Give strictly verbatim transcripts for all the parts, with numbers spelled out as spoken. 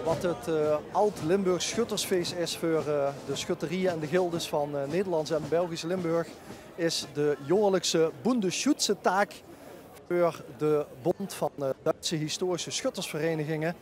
Wat het eh, Ald-Limburgs Schuttersfees is veur eh, de schutterieë en de gildes van eh, Nederlands en Belgisch Limburg, is de jaorlikse Bundesschützentag veur de Bond van eh, Duitse Historische Schuttersverenigingen.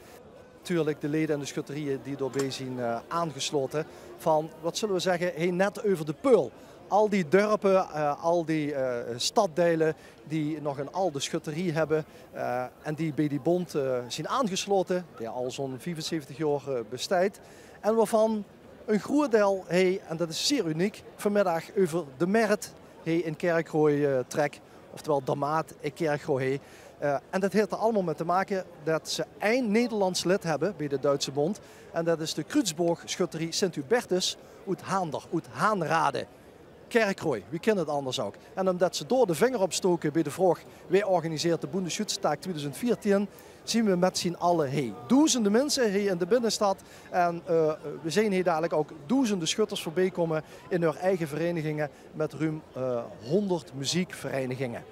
Natuurlik de lede en de schutterieë die daobie zien eh, aangeslaote. Van, wat zulle we zegge, hie net euver de Peul. Al die dörpe, eh, al die eh, staddeile die nog 'n alde schutterie hebbe eh, en die bie die bond eh, zien aangeslaote, die al zoe'n viefenzeventig jaor eh, besteit. En wovan 'n groeët deil hie, en dat is zeer uniek, vanmiddag euver de Mert hie in Kerkraoj eh, trek, oftewel de Maat in Kerkraoj hie. Eh, en dat heet d'r allemaol mit te make dat ze ein Nederlands lid hebbe bie de Duitse bond. En dat is de Kreutzburg-schutterie Sint-Hubertus oet Haander, oet Haanrade. Kerkraoj, wie kin het anders ouk? En umdat ze dao de vinger op stoke bie de vraog: wae organiseert de Bundesschützentag tweeduizend veertien, zien we mit zien alle hie. Doezende minse hie in de binnestad. En eh, we zien hie dalik ouk doezende schutters veurbie kómme in häör eige verenigingen mit ruum eh, honderd meziekverenigingen.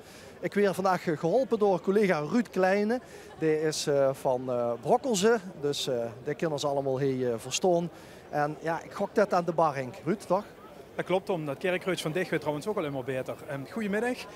Ik weer vandaag eh, geholpe door collega Ruud Kleine. Dae is eh, van eh, Brokkelze, dus eh, dae kin os allemaol hie eh, verstaon. En ja, ik gok dat aan de bar hink. Ruud, toch? Dat klopt, Tom. Dat Kerkraoj van dich weurt trouwens ouk al ummer baeter. Ehm, goeiemiddig.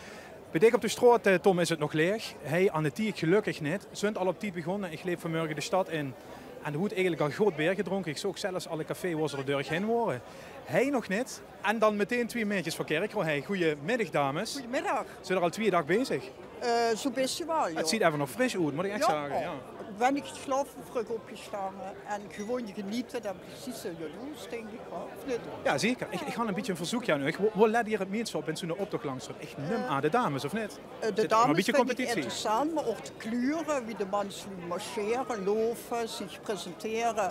Bie dich op de straot, eh, Tom, is het nog laeg. Hie aan de tiek gelökkig neet. Zunt al op tied begonne. Ik leep vanmorge de stad in. En d'r woort eigelik al good beer gedrónke. Ik zoog zelfs alle cafés wo ze d'r doorheen wore. Hie nog neet. En dan meteen twieë maedjes van Kerkraoj. Hie, goeiemiddig, dames. Goeiemiddig. Zunt d'r al twieë daag bezig? Eh, zoe'n bietje waal, ja. Het ziet er nog fris oet, mót ik ech zage. Ja. Wen ik het geloof, vrug opgestange en gewoon geniete, dan precies zo jaloers, denk ik wel. Of niet? Ja, zeker. Ik, ik had een beetje een verzoekje aan u. Wo, wo let geer het meeste op in zoe'n optocht langs? Ik neem aan de dames, of niet? Eh, de dames vind ik interessant, maar ook de kleuren, wie de manslui marcheren, lopen, zich presenteren.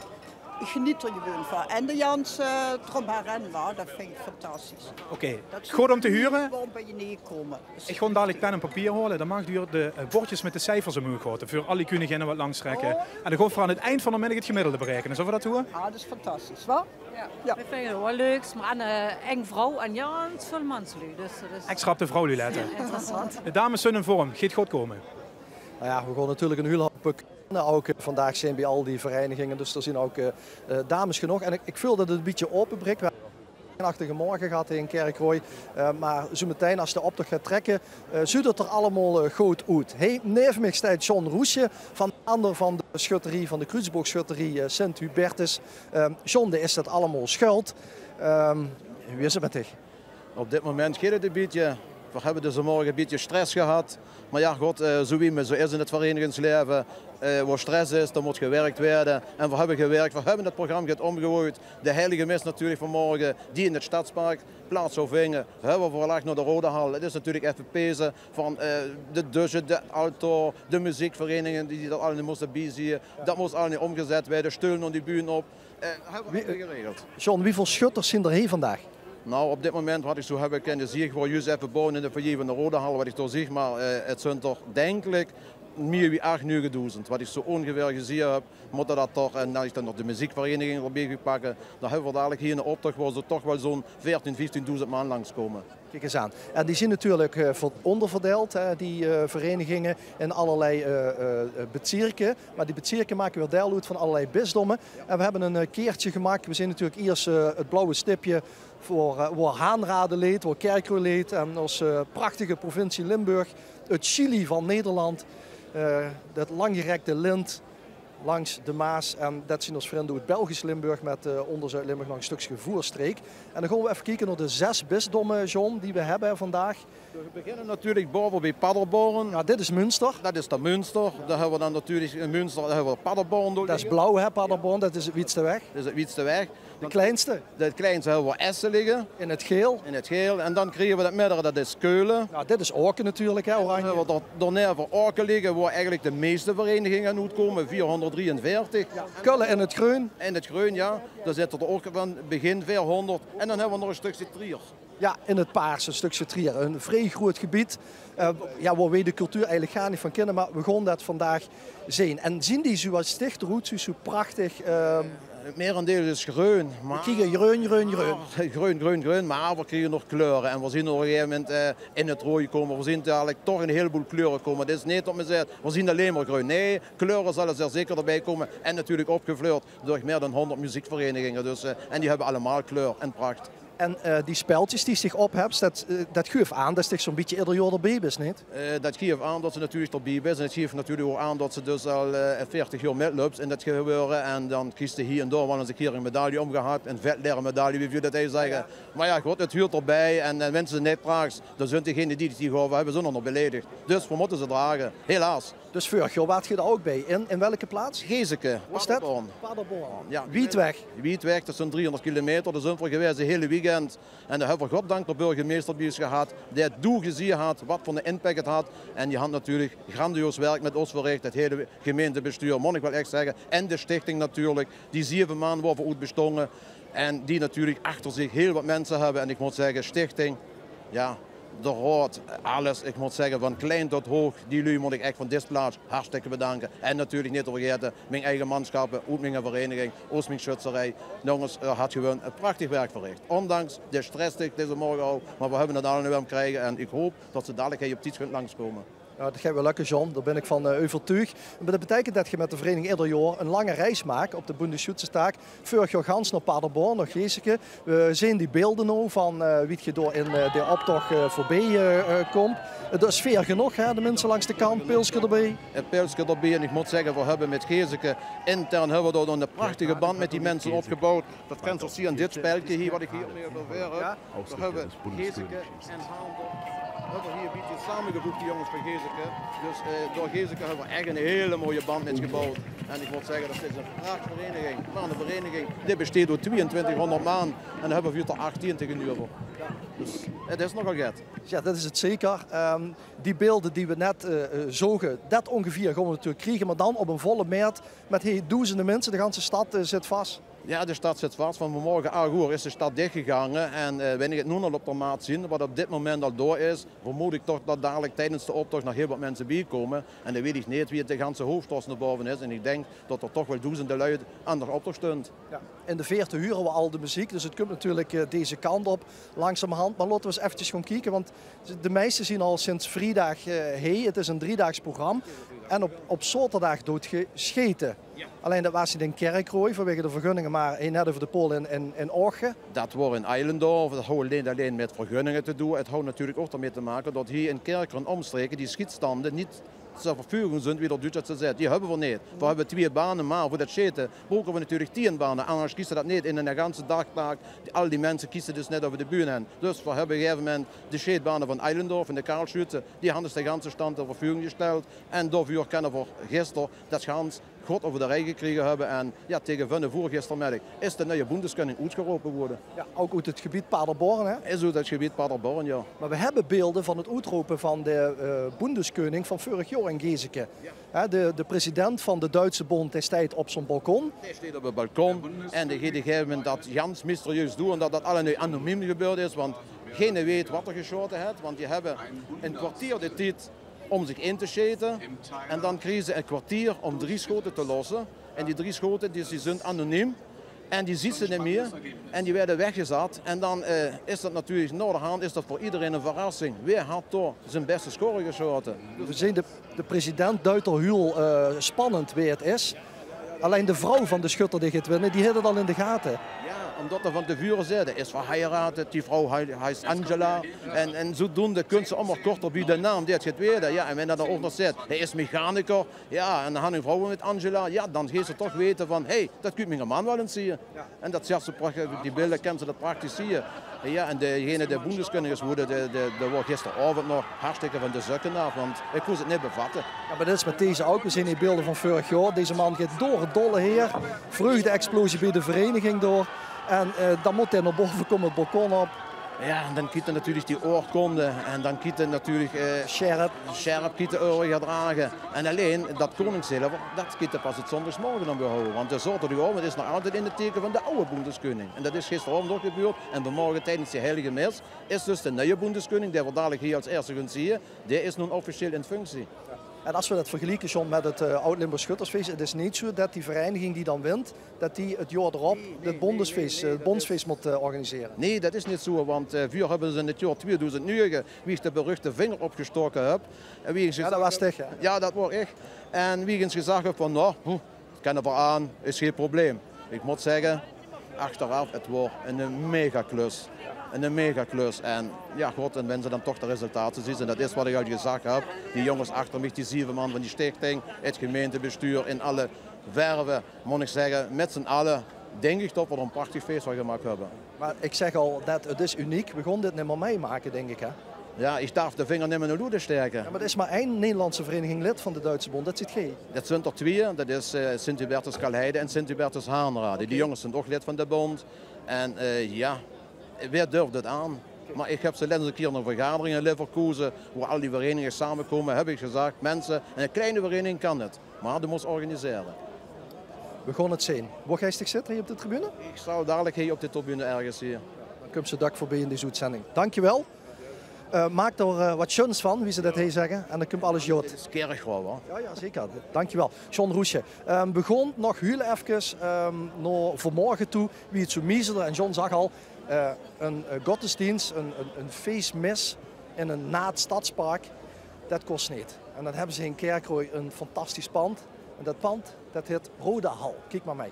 Ik geniet er gewoon van. En de ganse drumherin, wa, dat vind ik fantastisch. Oké, goed om te huren. Gewoon bij je neerkomen. Ik ga dadelijk pen en papier halen. Dan mag u de eh, bordjes met de cijfers omhoog houden. Voor alle kundiginnen wat langs trekken. En dan gaan we aan het eind van de middag het gemiddelde berekenen. Zullen we dat doen? Ah, dat is fantastisch, wa? Ja. Ja. We vinden het wel leuk, maar aan eh, eng vrouw en ja, het is veel manslui. Dus dat is Extra op de vrouwlui letten. Interessant. De dames zijn in vorm. Gaat goed komen. Nou ja, we gaan natuurlijk een heel hoop Nou, ouk eh, vandaag zien bie al die verenigingen, dus d'r zien ouk eh, eh, dames genóg. En ik, ik veul dat het een bietje opebrik. We hebbe 'n regenachtige morge gehad in Kerkraoj. Eh, maar zoeë meteen as de optocht gaat trekke, eh, zuut het d'r allemaol eh, good oet. Hie naeve mich steit John Roesje van de ander van de schutterie, van de Kreutzburg-schutterie eh, Sint-Hubertus. Ehm, John, dae is dat allemaol schuld. Ehm, wie is het mit dich? Op dit moment geit het een bietje. We hebbe deze morge een bietje stress gehad. Maar ja, god, eh, zoeë wie me zoeë is in het verenigingslaeve. Eh, wo stress is, dan mót gewerkt waere. En we hebbe gewerkt, we hebbe het programma get omgegooid. De heilige mis natuurlijk vanmorge, die in het stadspark plaats zou vinge, hebbe we verlagd nao de Rodahal. Het is natuurlijk effe peze van eh, de dusje, de altaar, de meziekverenigingen die dat allemaol moste biezieë. Dat mós allemaol omgezet waere, de steul nao die bühne op. Eh, hebbe we Wie- allemaol geregeld. John, wieväöl schutters zien d'r hie vandaag? Nou, op dit moment wat ik zoeë heb kinne zieë, gewoon juist effe boven in de foyer van de Rodahal, wat ik toch zeg maar, eh, het zunt toch, denk ik, mier wie acht, negedoezend. Wat ik zoeë ongeveer gezieë heb, mótte dat toch, en as ik dan nog de meziekvereniging d'rbie gaon pakke, dan hebbe we dadelijk hie 'n optocht wo ze toch wel zoe'n veertien, vieftiendoezend man langskomen. Kiek ens aan. En die zien natuurlijk eh, ver- onderverdeeld, hè, die eh, verenigingen, in allerlei eh, eh, bezirke. Maar die bezirke make weer deil oet van allerlei bisdommen. En we hebbe een eh, kaertje gemaakt. We zien natuurlijk iers eh, het blauwe stipje veur eh, wo Haanrade leet, wo Kerkraoj leet en os eh, prachtige provincie Limburg, het Chili van Nederland, eh, dat langgerekte lint langs de Maas. En dat zien os vrinde oet Belgisch Limburg met eh, onder Zuid-Limburg nog een stukske Voorstreek. En dan gaon we effe kieke nao de zes bisdommen, John, die we hebbe vandaag. We beginne natuurlijk boven bie Paderborn. Ja, dit is Münster. Dat is dan Münster. Daar hebbe we dan natuurlijk in Münster, daar hebbe we Paderborn. Dat is blauw, hè, Paderborn. Dat is het wietste weg. Dat is het wietste weg. De kleinste? De kleinste hebbe we Essen ligge. In het geel? In het geel. En dan kriege we dat middere, dat is Keulen. Ja, dit is Aken natuurlijk, hè, oranje. Dan hebbe we dao, daoneve Aken ligge, wo eigenlijk de meeste verenigingen oetkomen, vierhonderddrieënveertig. Ja, Keulen in het greun. In het greun, ja. Daar zitten er ook van begin veerhonderd. En dan hebbe we nog een stukje Trier. Ja, in het paars, een stukje Trier. Een vrij groeët gebied, eh, ja, wo we de cultuur eigenlijk gaar niet van kinne, maar we gaon dat vandaag zien. En zien die zoeë as dichter oet, zoeë, zoeë prachtig eh, 't Merendeel is greun, mer... Veer kriege greun, greun, greun. Greun, greun, greun, mer veer kriege nog kleure. En veer zien op e gegeve moment, eh, in 't roead kómme. Veer zien dalik toch in 'n hieleboel kleure kómme. 't Is neet det me zaet, veer zien allein mer greun. Nae, kleure zölle zeer zeker d'rbie kómme. En natuurlik opgevleurd door mieë dan hóngerd meziekvereiniginge. Dus, eh, en die höbbe allemaol kleur en pracht. En, eh, die speldjes die se op höbs, det, eh, det guuef aan det se zo'n bietje eder jaor d'rbie bis, neet? Eh, det guuef aan det se natuurlik d'rbie bis. En 't guuef natuurlik ouch aan det se dus al, eh, veertig jaor mitlöps in det gebeure. En dan kriegs se hie en dao waal ins 'ne kier 'n medaille ómgehak. 'n Vetledder medaille, wie veer det hie zègke. Mer jao, good, 't huurt d'rbie. En, eh, wens se 't neet draags, dan zunt degene die 't hie gaeve, höbbe ze nog beleidig. Dus veer mótte ze drage, helaas. Dus veurig jaor waart geer dao ouch bie. In, in welke plaats? Gezeke. Waat is det? Paderborn. Paderborn. Jao, wied weg. Wied weg, det zunt driehóngerd kilometer. Dao zunt veer gewaes 't hiele weekend. En dao höbbe veer goddank de burgemeister bie ós gehad, dae 't doe gezeen haet, waat veur 'nen impact 't haet. En die haet natuurlik grandioos werk mit ós verrich, 't hiele gemeintebestuur, mót ich waal ech zègke. En de stichting natuurlik, die zeve man woa veer oet bestónge. En die natuurlik achter zich hiel waat minse höbbe. En ich mót zègke, stichting, jao, de raod, alles. Ich mót zègke, van klein tot hoog, die luuj mót ich ech van dees plaats hartstikke bedanke. En natuurlik neet te vergaete mien eige mansjappe oet mien vereiniging, oet mien sjötserie. Jónges, geer hat gewoon e prachtig werk verrich. Óndanks de stress die ich deze morge haw, mer veer höbbe 't allemaol weer kriege. En ich haop det ze dalik hie op tied kunt langskómme. Jao, det geit waal lökke, John. Dao bin ich van, eh, euvertuug. Mer det beteikent det geer mit de vereiniging eder jaor 'n lange reis maak op de Bundesschützenstag. Veurig jaor gans nao Paderborn, nao Gezeke. Veer zeen die beelde noe van, eh, wie geer dao in, eh, de optoch, eh, veurbie, eh, eh, kómp. Eh, det is sfeer genóg, hè, de minse langs de kant, pilske d'rbie. E pilske d'rbie. En ich mót zègke, veer höbbe mit Gezeke intern höbbe veer dao 'ne prachtige band mit die minse opgeboewd. Det kins se ouch zeen aan dit speldje hie, waat ich hie ónger de veer höb. Jao. Veer höbbe Gezeke en Haandel höbbe veer hie e bietje samegevoeg, die jónges van Gezeke. Dus, eh, door Gezeke höbbe veer ech 'n hiele mooie band mit ze geboewd. En ich mót zègke, det is 'n prachtvereiniging. Mer 'n vereiniging die besteit oet twieëntwintighóngerd man. En dao höbbe veer d'r achtien taengeneuver. Dus 't is nogal get. Jao, det is 't zeker. Ehm, die beelde die veer net, eh, eh, zoge, det óngeveer gaon veer natuurlik kriege. Mer dan op 'n volle mert mit, hey, doezende minse, de ganse stad, eh, zit vas. Jao, de stad zit vas. Van vanmorge ach oer is de stad dichgegange. En, eh, wen ich 't noe al op de maat zeen, waat op dit moment al dao is, vermood ich toch det dalik tiedes de optoch nog hiel waat minse biekómme. En dan weit ich neet wie 't de ganse hoofdstraot nao bove is. En ich dink det d'r toch waal doezende luuj aan de optoch stunt. Jao. In de veerte hure veer al de meziek, dus 't kump natuurlik, eh, deze kant op, langzamerhand. Mer laote veer ins effekes gaon kieke, want de meiste zien al sinds vriedag, eh, hie. 't Is 'n driedaags program. En op, op zaoterdag doot geer sjete. Jao. Allein det waas neet in Kirchroa vanwege de vergunninge, mer hie net euver de pool in, in, in Oche. Det waor in Eilendorf, det haw allein, allein mit vergunninge te doon. 't Haw natuurlik ouch d'rmit te make det hie in Kirchroa en ómstreke die sjietstande neet ter verfügung zunt, wie d'r Duutsj det zoe zaet. Die höbbe veer neet. Veer höbbe twieë bane, mer veur det sjete brouke veer natuurlik tieën bane. Angers kins se det neet in eine ganse daag, daag, al die minse kins se dus neet euver de bühne haer. Dus veer höbbe op e gegeve moment de sjeetbane van Eilendorf en de Karlsschütze, die han ós de ganse stand ter verfügung gesteld. En daoveur kenne veer gister det gans good euver de rij gekriege höbbe. En jao, taenge vunne oer gistermiddig is de nuuje Bundeskeuning oetgerope gewore. Jao, ouch oet 't gebied Paderborn, hè? Is oet 't gebied Paderborn, jao. Mer veer höbbe beelde van 't oetrope van de, eh, Bundeskeuning van veurig jaor in Gezeke. Jao. Hè, de, de president van de Duitse Bond, dae steit op zoe'n balkon. Dae steit op 't balkon. En dae geit op e gegeve moment det gans mysterieus doon, det det allemaol anoniem gebeurd is, want geine weit waat d'r gesjaote haet, want die höbbe e kwartier de tied óm zich in te sjete. En dan kriege ze e kwartier óm drie sjote te losse. En die drie sjote, die, die zunt anoniem. En die zuus se neet mieë. En die waere weggezat. En dan, eh, is det natuurlik, naoderhand is det veur ederein 'n verrassing. Wae haet dao zien bèste sjaot gesjaote? Veer zeen de, de president duit d'r hiel, eh, spannend wae 't is. Allein de vrouw van de sjutter dae geit winne, die haet 't al in de gate. Jao, ómdet 'r van te veure zaet, dae is verheiraad, die vrouw hei-, heist Angela. En, en zoedoende kóns se ómmer korter bie de naam, dae 't geit waere. Jao, en wen 'r dan ouch nog zaet, hae is mechaniker. Jao, en dan han ich 'n vrouw mit Angela. Jao, dan geis se toch weite van, hey, det kunt miene man waal ins zeen. Jao. En det zaes se prach-, die beelde kins se det prachtig zeen. Jao, en degene dae Bundeskeuning is gewore, dae, dae, dae waor gisteraovend nog hartstikke van de zökke aaf, want ich kós 't neet bevatte. Jao, mer det is mit deze ouch. Veer zeen hie beelde van veurig jaor. Deze man geit door 't dolle haer. Vreugde-explosie bie de vereiniging dao. En, eh, dan mót hae nao bove kómme, 't balkon op. Jao, en dan kriet 'r natuurlik die oorkonde. En dan kriet 'r natuurlik, eh, sjerp, sjerp kriet 'r euvergedrage. En allein det keuningszilver, det kriet 'r pas 't zóndigsmorge dan weer hawwe. Want de zaoterdigaovend is nog altied in 't taeke van de aw Bundeskeuning. En det is gisteraovend ouch gebeurd. En vanmorge tiedes de heilige mis is dus de nuuje Bundeskeuning, dae veer dalik hie es ierste gaon zeen, dae is noe officieel in functie. En es v'r det vergelieke, John, mit 't, eh, Oud-Limburgs Schuttersfees, 't is neet zoe det die vereiniging die dan wint, det die 't jaor d'rop 't bóndesfees, eh, 't bóndsfees mót, eh, organisere. Nae, det is neet zoe, want, eh, veer höbbe ós in 't jaor twiedoezend nege, wie ich de beruchte vinger opgestaoke höb, en wie ich... Jao, det waas dich, jao. Jao, det waor ich. En wie ich ins gezag höb van, noe, hm, kènne v'r aan, is gee probleem. Ich mót zègke, achteraaf, 't waor ein megaklus. Ein megaklus. En jao, god, en wen se dan toch de resultate zuus, en det is waat ich al gezag höb, die jónges achter mich, die zeve man van die stichting, 't gemeintebestuur in alle verve, mót ich zègke, mit z'n alle, dink ich det v'r d'r ein prachtig fees van gemaak höbbe. Mer ich zègk al, det, 't is uniek. V'r gaon dit nimmer mitmake, dink ich, hè? Jao, ich durf de vinger nimmer in de loede staeke. Jao, mer d'r is mer ein Nederlandse vereiniging lid van de Duitse Bond, det zeet geer. Det zint d'r twieë, det is, eh, Sint-Hubertus Kalheide en Sint-Hubertus Haanrade. Die jónges zint ouch lid van de bond. En, eh, jao, wae durf det aan? Mer ich höb zelfs ins ein kier ein vergadering in Leverkusen, wo al die vereiniginge samekómme, höb ich gezag, minse, ein klein vereiniging kan 't. Mer doe mós organisere. V'r gaon 't zeen. Wo geis dich zitte, hie op de tribune? Ich zal dalik hie op de tribune örges hie. Dan kums se dök veurbie in dees oetzending. Dankjewel. Eh, maak d'r, eh, waat sjoens van, wie ze det hie zègke. En dan kump alles good. Dit is Kirchroa, hè? Jao, jao, zeker. Dankjewel. John Roesje, ehm, v'r gaon nog hiel efkes, ehm, nao vanmorge toe, wie 't zoe miezelde. En John zag al, eh, ein, eh, gottesdienst, ein, ein, ein feesmis in ein naat stadspark, det kós neet. En dan höbbe ze in Kirchroa ein fantastisch pand. En det pand, det hèt Rode Hal. Kiek mer mei.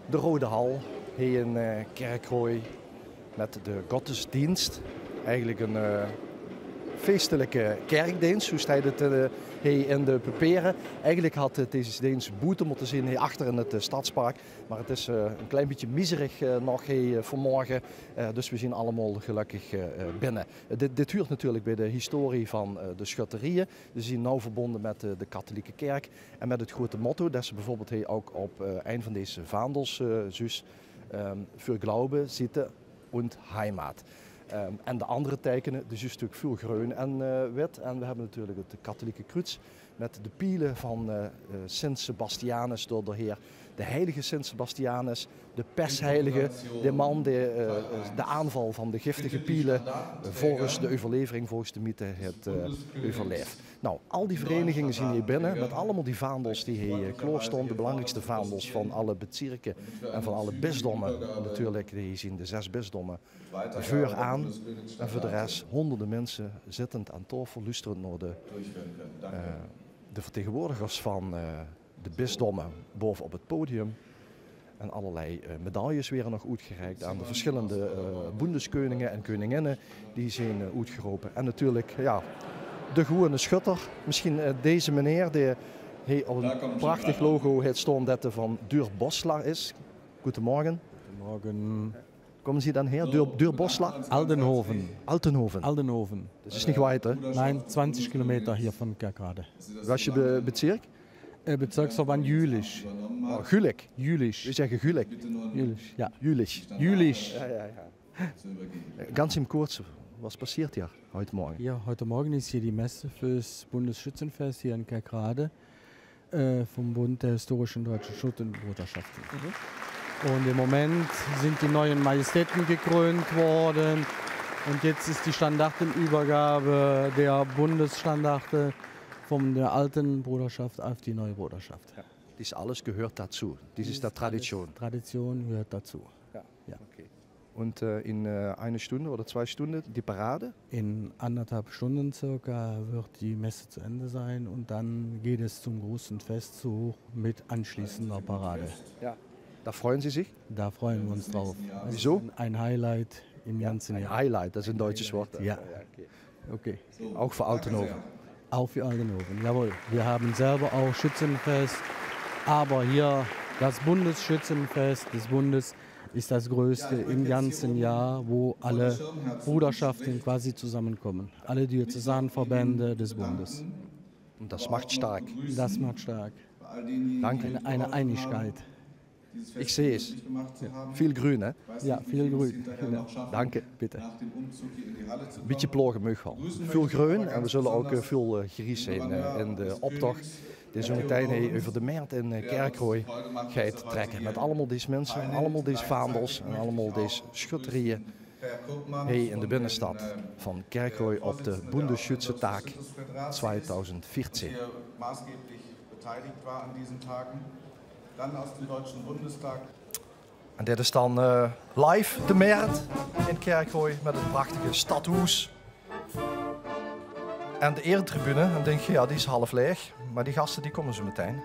De Rode Hal, hie in, eh, Kirchroa mit de gottesdienst. Eigelik ein, eh, feestelike kerkdeens, zoe steit 't, eh, hie in de papiere. Eigelik had, eh, dees deens boete mótte zeen, hie achter in 't, eh, stadspark. Mer 't is, eh, ein klein bietje miezerig, eh, nog hie, eh, vanmorge. Eh, dus v'r zeen allemaol gelökkig, eh, eh, binne. Eh, dit, dit huurt natuurlik bie de historie van, eh, de schutterieje. Ze zeen nauw verbónje mit, eh, de kathelieke kèrk en mit 't groete motto det se bieveurbeeld hie ouch op, eh, ein van dees vaandels, eh, zuus, ehm, Für Glaube, Sitte und Heimat. Ehm, en de anger teikene, die zuus se natuurlik väöl greun en, eh, wit. En v'r höbbe natuurlik 't kathelieke kruuts mit de piele van, eh, eh, Sint Sebastianus door de heer, de heilige Sint Sebastianus, de pestheilige, de man dae, eh, de aanval van de giftige piele, eh, volges de euverlevering, volges de mythe, haet, eh, euverlaef. Noe, al die vereiniginge zeen hie binne, mit allemaol die vaandels die hie, eh, klaor staon, de belangriekste vaandels van alle bezirke en van alle bisdomme. Natuurlik, hie zeen de zès bisdomme veuraan. En veur de res hóngerde minse zittend aan taofel, loesterend nao de, eh, de vertegenwoordigers van, eh, de bisdomme baove op 't podium. En allerlei, eh, medailles waere nog oetgereik aan de versjillende, eh, boendeskeuninge en keuninginne die zeen, eh, oetgerope. En natuurlik, jao, de gewone schutter. Misschien, eh, deze meneer, dae hie op ein prachtig logo haet staon det 'r van Dürr-Boslar is. Goedemorgen. Goedemorgen. Kommen Sie dann her? Dür-, Dürbosla? Aldenhoven. Altenhoven. Aldenhoven. Das ist nicht weit, hè? Nein, zwanzig Kilometer hier von Kerkrade. Welche Be-, Bezirk? Äh, Bezirksverband Jülich. Oh, Jülich. Jülich. Wir sagen Jülich. Jülich, ja. Jülich. Jülich. Ja, ja, ja. Ganz im Kurz, was passiert hier heute Morgen? Ja, heute Morgen ist hier die Messe fürs Bundesschützenfest hier in Kerkrade. Äh, vom Bund der historischen deutschen Schützenbrüderschaften. Mhm. Und im Moment sind die neuen Majestäten gekrönt worden. Und jetzt ist die Standartenübergabe der Bundesstandarte von der alten Bruderschaft auf die neue Bruderschaft. Ja. Dies alles gehört dazu. Dies ist der Tradition. Tradition gehört dazu. Ja. Ja. Okay. Und, äh, in, äh, einer Stunde oder zwei Stunden die Parade? In anderthalb Stunden circa wird die Messe zu Ende sein und dann geht es zum großen Festzug mit anschließender Parade. Ja, da freuen Sie sich? Da freuen wir uns drauf. Wieso? Es ist ein Highlight im ganzen Jahr. Ja, ein Highlight, das ist ein deutsches Wort. Ja. Ja, okay. Okay. Auch für Altenhoven. Auch für Altenhoven, jawohl. Wir haben selber auch Schützenfest, aber hier das Bundesschützenfest des Bundes ist das größte im ganzen Jahr, wo alle Bruderschaften quasi zusammenkommen. Alle Diözesanverbände des Bundes. Und das macht stark. Das macht stark. Danke. Eine, eine Einigkeit. Ich sehe es. Viel grün, hè? Ja, viel grün. Genau. Danke. Bitte. Bietje plaoge maag waal. Väöl greun en v'r zölle ouch, eh, väöl, eh, gries zeen, eh, in de optoch dae zo metein hie euver de Mert in, eh, Kerkroj geit trèkke. Mit allemaol dees minse, allemaol dees vaandels en allemaol dees schutterieje. Hie in de binnestad van Kerkroj op de Bundesschützendag tweeduizend veertien. Maßgeblich beteiligt war an diesen Tagen. Dann aus dem Deutschen Bundestag. En dit is dan eh, live de Mert in Kerkroj met het prachtige stadhoes. En de eretribune, dan denk je, ja, die is half leeg. Maar die gasten, die komen zo meteen.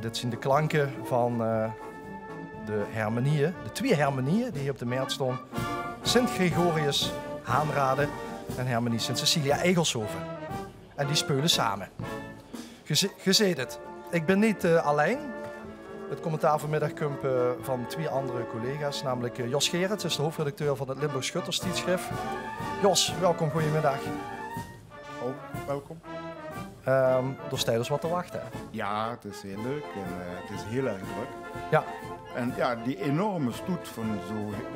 Dit zien de klanken van eh, de hermenieën, de twee hermenieën die hier op de Mert staan. Sint Gregorius Haanrade en hermenie Sint Cecilia Egelshoven. En die speulen samen. Ge ze-, ge zeet het. Ik ben niet eh, alleen. Het commentaar vanmiddag komt eh, van twee andere collega's, namelijk eh, Jos Gerrits, is de hoofdredacteur van het Limburgs Sjötterstiedschrift. Jos, welkom, goeiemiddag. Oh, welkom. Ehm door stijl is wat te wachten. Hè? Ja, het is heel leuk en eh, het is heel erg druk. Ja. En ja, die enorme stoet van zo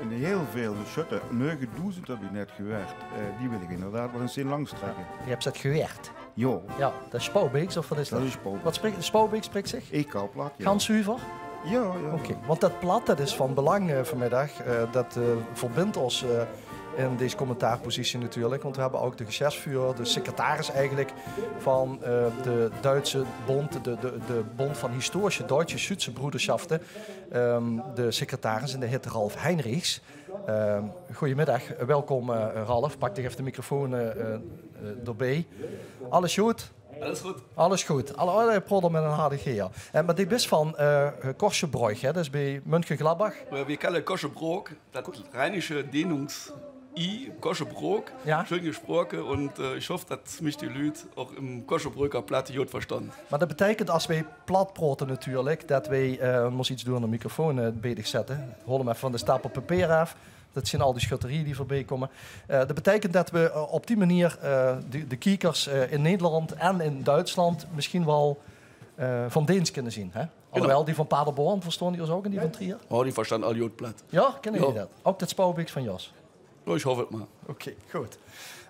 heel veel sjötte, negenduizend heb ik net gewerkt, eh, die wil ik inderdaad wel eens zien langstrekken. Je hebt het gewerkt. Jo, Ja, dat is Spaubeeks of wat is dat? Dat is Spaubeeks. Wat spreekt, Spaubeeks spreekt zich? Ik kan plat, ja. Gans zuiver? Ja, ja. Oké, want dat plat, dat is van belang eh, vanmiddag. Eh, dat eh, verbindt ons eh, in deze commentaarpositie natuurlijk. Want we hebben ook de geschäftsführer, de secretaris eigenlijk, van eh, de Duitse bond, de, de, de bond van historische Duitse Schützenbruderschaften. Ehm, de secretaris, en de heet Ralf Heinrichs. Ehm, goeiemiddag, welkom eh, Ralf. Pak dich even de microfoon eh, eh, eh, erbij. Alles goed? Alles goed. Alles goed. Alle, alle prodder met een harde G. Eh, maar die bist van eh Koschebroek, hè? Dat is bij Mönchengladbach. Äh, Wir kenne Koschebrook, dat rheinische Dehnungs-I, Koschebrook. Ja. Schön gesproke und äh, ich hoffe, dat mich die Lüüd auch im Koschebroker Platt gut verstanden. Maar dat betekent, als wij plat praten natuurlijk, dat wij, eh mos iets doen om de microfoon eh bij dich zetten. Hol hem even van de stapel papier af. Dat zien al die schutterieën die voorbij komen. Eh, dat betekent dat we eh, op die manier eh, de, de kiekers eh, in Nederland en in Duitsland misschien wel eh, van dienst kunnen zien. Hè? Alhoewel, die van Paderborn verstonden die ons ook en die van Trier. Oh, die verstanden al gut Platt. Ja, kennen Ja. jullie dat? Ook dat Spaubeeks van Jos? Ja, ich hoffe et mal. Oké, goed.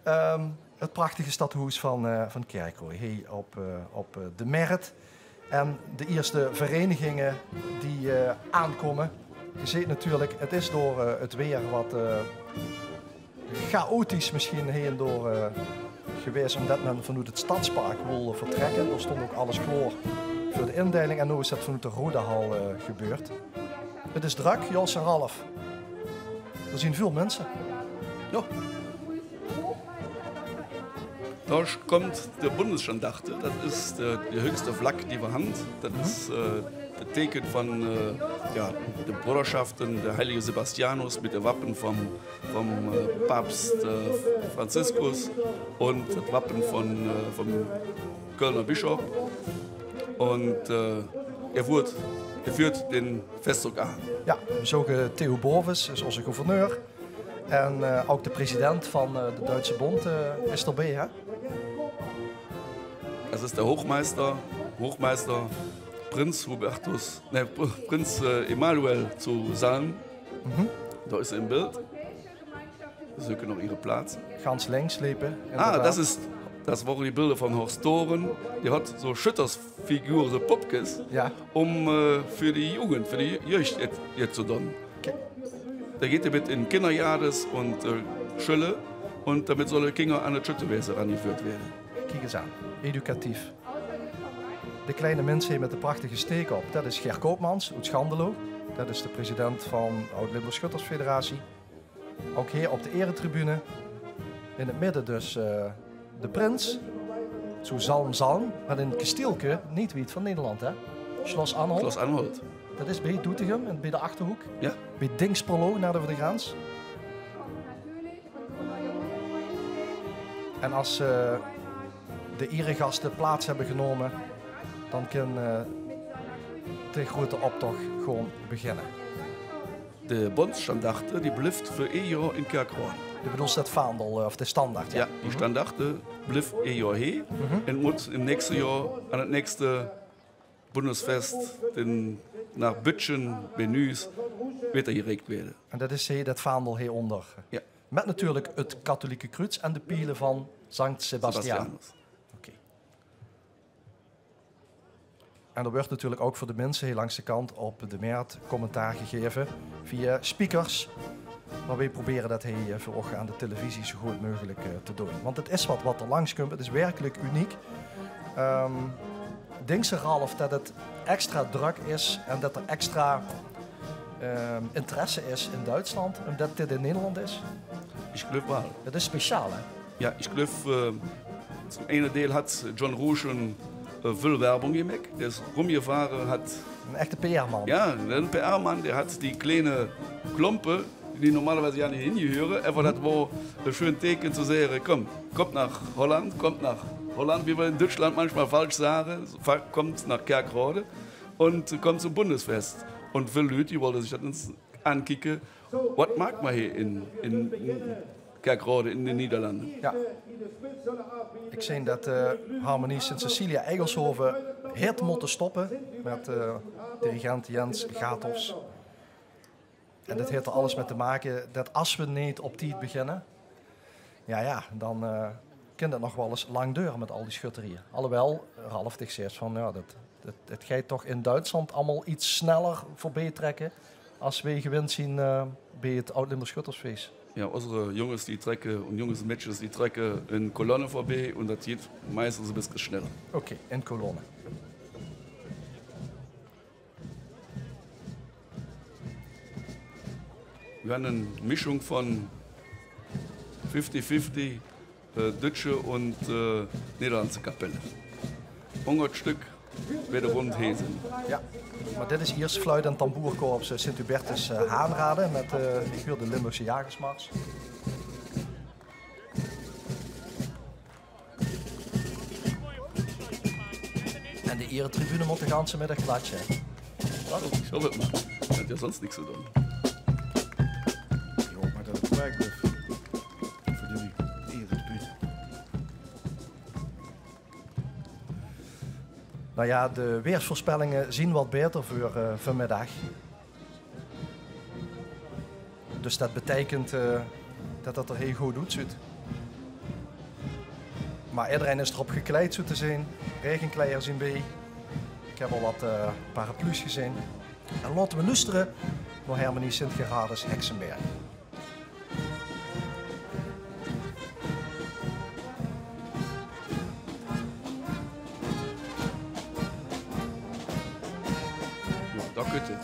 Ehm, het prachtige stadhoes van, eh, van Kerkroj, hier op, eh, op eh, de Mert. En de eerste verenigingen die eh, aankomen. Je ziet natuurlijk, het is door eh, het weer wat eh, chaotisch misschien heen door eh, geweest, omdat men vanuit het stadspark wilde vertrekken. Er stond ook alles klaar voor de indeiling en nu is dat vanuit de Rodahal eh, gebeurd. Het is druk, Jos en Ralf. Er zien veel mensen. Ja. Da kommt de Bundesstandarde, dat is de, de höchste Flagg, die wir haben. Dat is äh, dat Teken von äh, ja, de Broderschaften, de heilige Sebastianus mit de Wappen vom, vom äh, Papst äh, Franziskus und dat Wappen von, äh, vom Kölner Bischof. Und äh, er, führt, er führt den Festzug an. Ja, we zogen Theo Bovens, is onze gouverneur. En eh, ook de president van eh, de Duitse Bond eh, is erbij, hè? Dat is de Hochmeister, Hochmeister Prinz Hubertus, nee, Pr- Prinz äh, Emanuel zu Salm. Da ist er im Bild. Sie können noch Ihre Platz. Gans links liepen. Ah, dat is, dat waren die Bilder von Horst Doren. Die hat so Schüttersfiguren, so Puppkes, Ja, um äh, für die Jugend, für die Jeugd jetzt, jetzt zu tun. Da geht er mit in Kindergarten und äh, Schule und damit sollen Kinder an das Schüttenwesen rangeführt werden. Kiek eens aan. Educatief. De kleine mensen hier met de prachtige steek op. Dat is Ger Koopmans uit Schandelo. Dat is de president van Oud-Limburg Schuttersfederatie. Ook hier op de eretribune. In het midden dus eh, de prins. Zo Zalm Zalm. Met een kasteelke niet wiet van Nederland, hè? Schloss Anhalt. Schloss Anhalt. Dat is bij Doetinchem en bij de Achterhoek. Ja. Bij Dingsperlo, naar de Verdegans. En als ze de eregasten plaats hebben genomen, dan kan eh, de grote optocht gewoon beginnen. De Bundesstandarde, die blijft voor één jaar in Kerkroj. Je bedoelt dat vaandel eh, of de standaard? Ja, die Standarde blijft één jaar hier en moet im nächsten Jahr an das nächste Bundesfest den, nach Bütgen, Menüs, weitergereicht werden. En dat is hier, dat vaandel hieronder. Ja. Met natuurlijk het katholieke kruis en de pielen van Sankt Sebastian. Sebastianus. Oké. En er wordt natuurlijk ook voor de mensen hier langs de kant op de Mert commentaar gegeven via speakers. Mer weej probere det hie, eh, veur uch aan de televisie zo good meugelik, eh, te doon. Want het is wat, wat d'r langs kump. Het is werkelik uniek. Ehm, dinks se, Ralf, det het extra drök is en det d'r extra, ehm, interesse is in Duitsland, umdet dit in Nederland is? Ich gleuf waal. Det is speciaal, hè? Ja, ich gleuf, eh, toom eine Deel hat John Rüschen, eh, väöl Werbung gemaak. Dae is rumgefahre, hat... Ein echte P R-man. Ja, ein P R-man, dae hat die kleine Klompe, die normalerwies ja nit hingehöre, ävver dat wor e schön Teken ze zage: „Kumm, kumm nao Holland, kumm nao Holland“, wie mer in Düütschland manchmol falsch zage, fa-, „Kumm nao Kerkrade un kumm zom Bundesfest.“ Un väöl Lück, die wolle sich dat ens aankieke. Wat maak mer hie in, in, in Kerkrade in de Nederlande? Ja. Ich zeen det, eh, Harmonie Sint Cecilia Eigelshoven haet mótte stoppe mit, eh, dirigent Jens Gathofs. En det haet d'r alles mit te make det as we neet op tied beginne, ja, ja, dan, eh, kin det nog waal ens lang dore mit al die sjötterieë. Alhoewel, Ralf, dich zaes van, ja, det, det, het geit toch in Duitsland allemaol get sneller veurbie trèkke as weej gewind zeen, eh, beej het Oud-Limburgs Sjöttersfees. Ja, ózze jónges die trèkke, en jónges en maedjes die trèkke in kolonne veurbie en det geit meistens e bietje sneller. Oké, in kolonne. Veer han ein Mischung van fifty fifty, eh, Düütsche un, eh, Nederlandse Kapelle. Hóngerd Stück weede rónd hie zeen. Ja, mer dit is iers fluit- en tamboerkorps, eh, Sint-Hubertus, eh, Haanrade mit, eh, ich huur de Limburgse Jagersmars. En de ieretribune mót de ganse middig klatsje. Waat? Ich zal het mer. Det is zóns niks te doon. Jao, mer det is werkelik veur die ieretribune. Nou ja, de weersvoorspellinge zeen wat baeter veur, eh, vanmiddig. Dus det beteikent, eh, det det d'r hie good oetzuut. Mer ederein is d'r op gekleid, zoe te zeen. Raegenkleier zeen beej. Ich höb al wat, eh, paraplu's gezeen. En laote we loestere nao Hermenie Sint Gerhardus Heksenberg. Jao, dao kump 'r.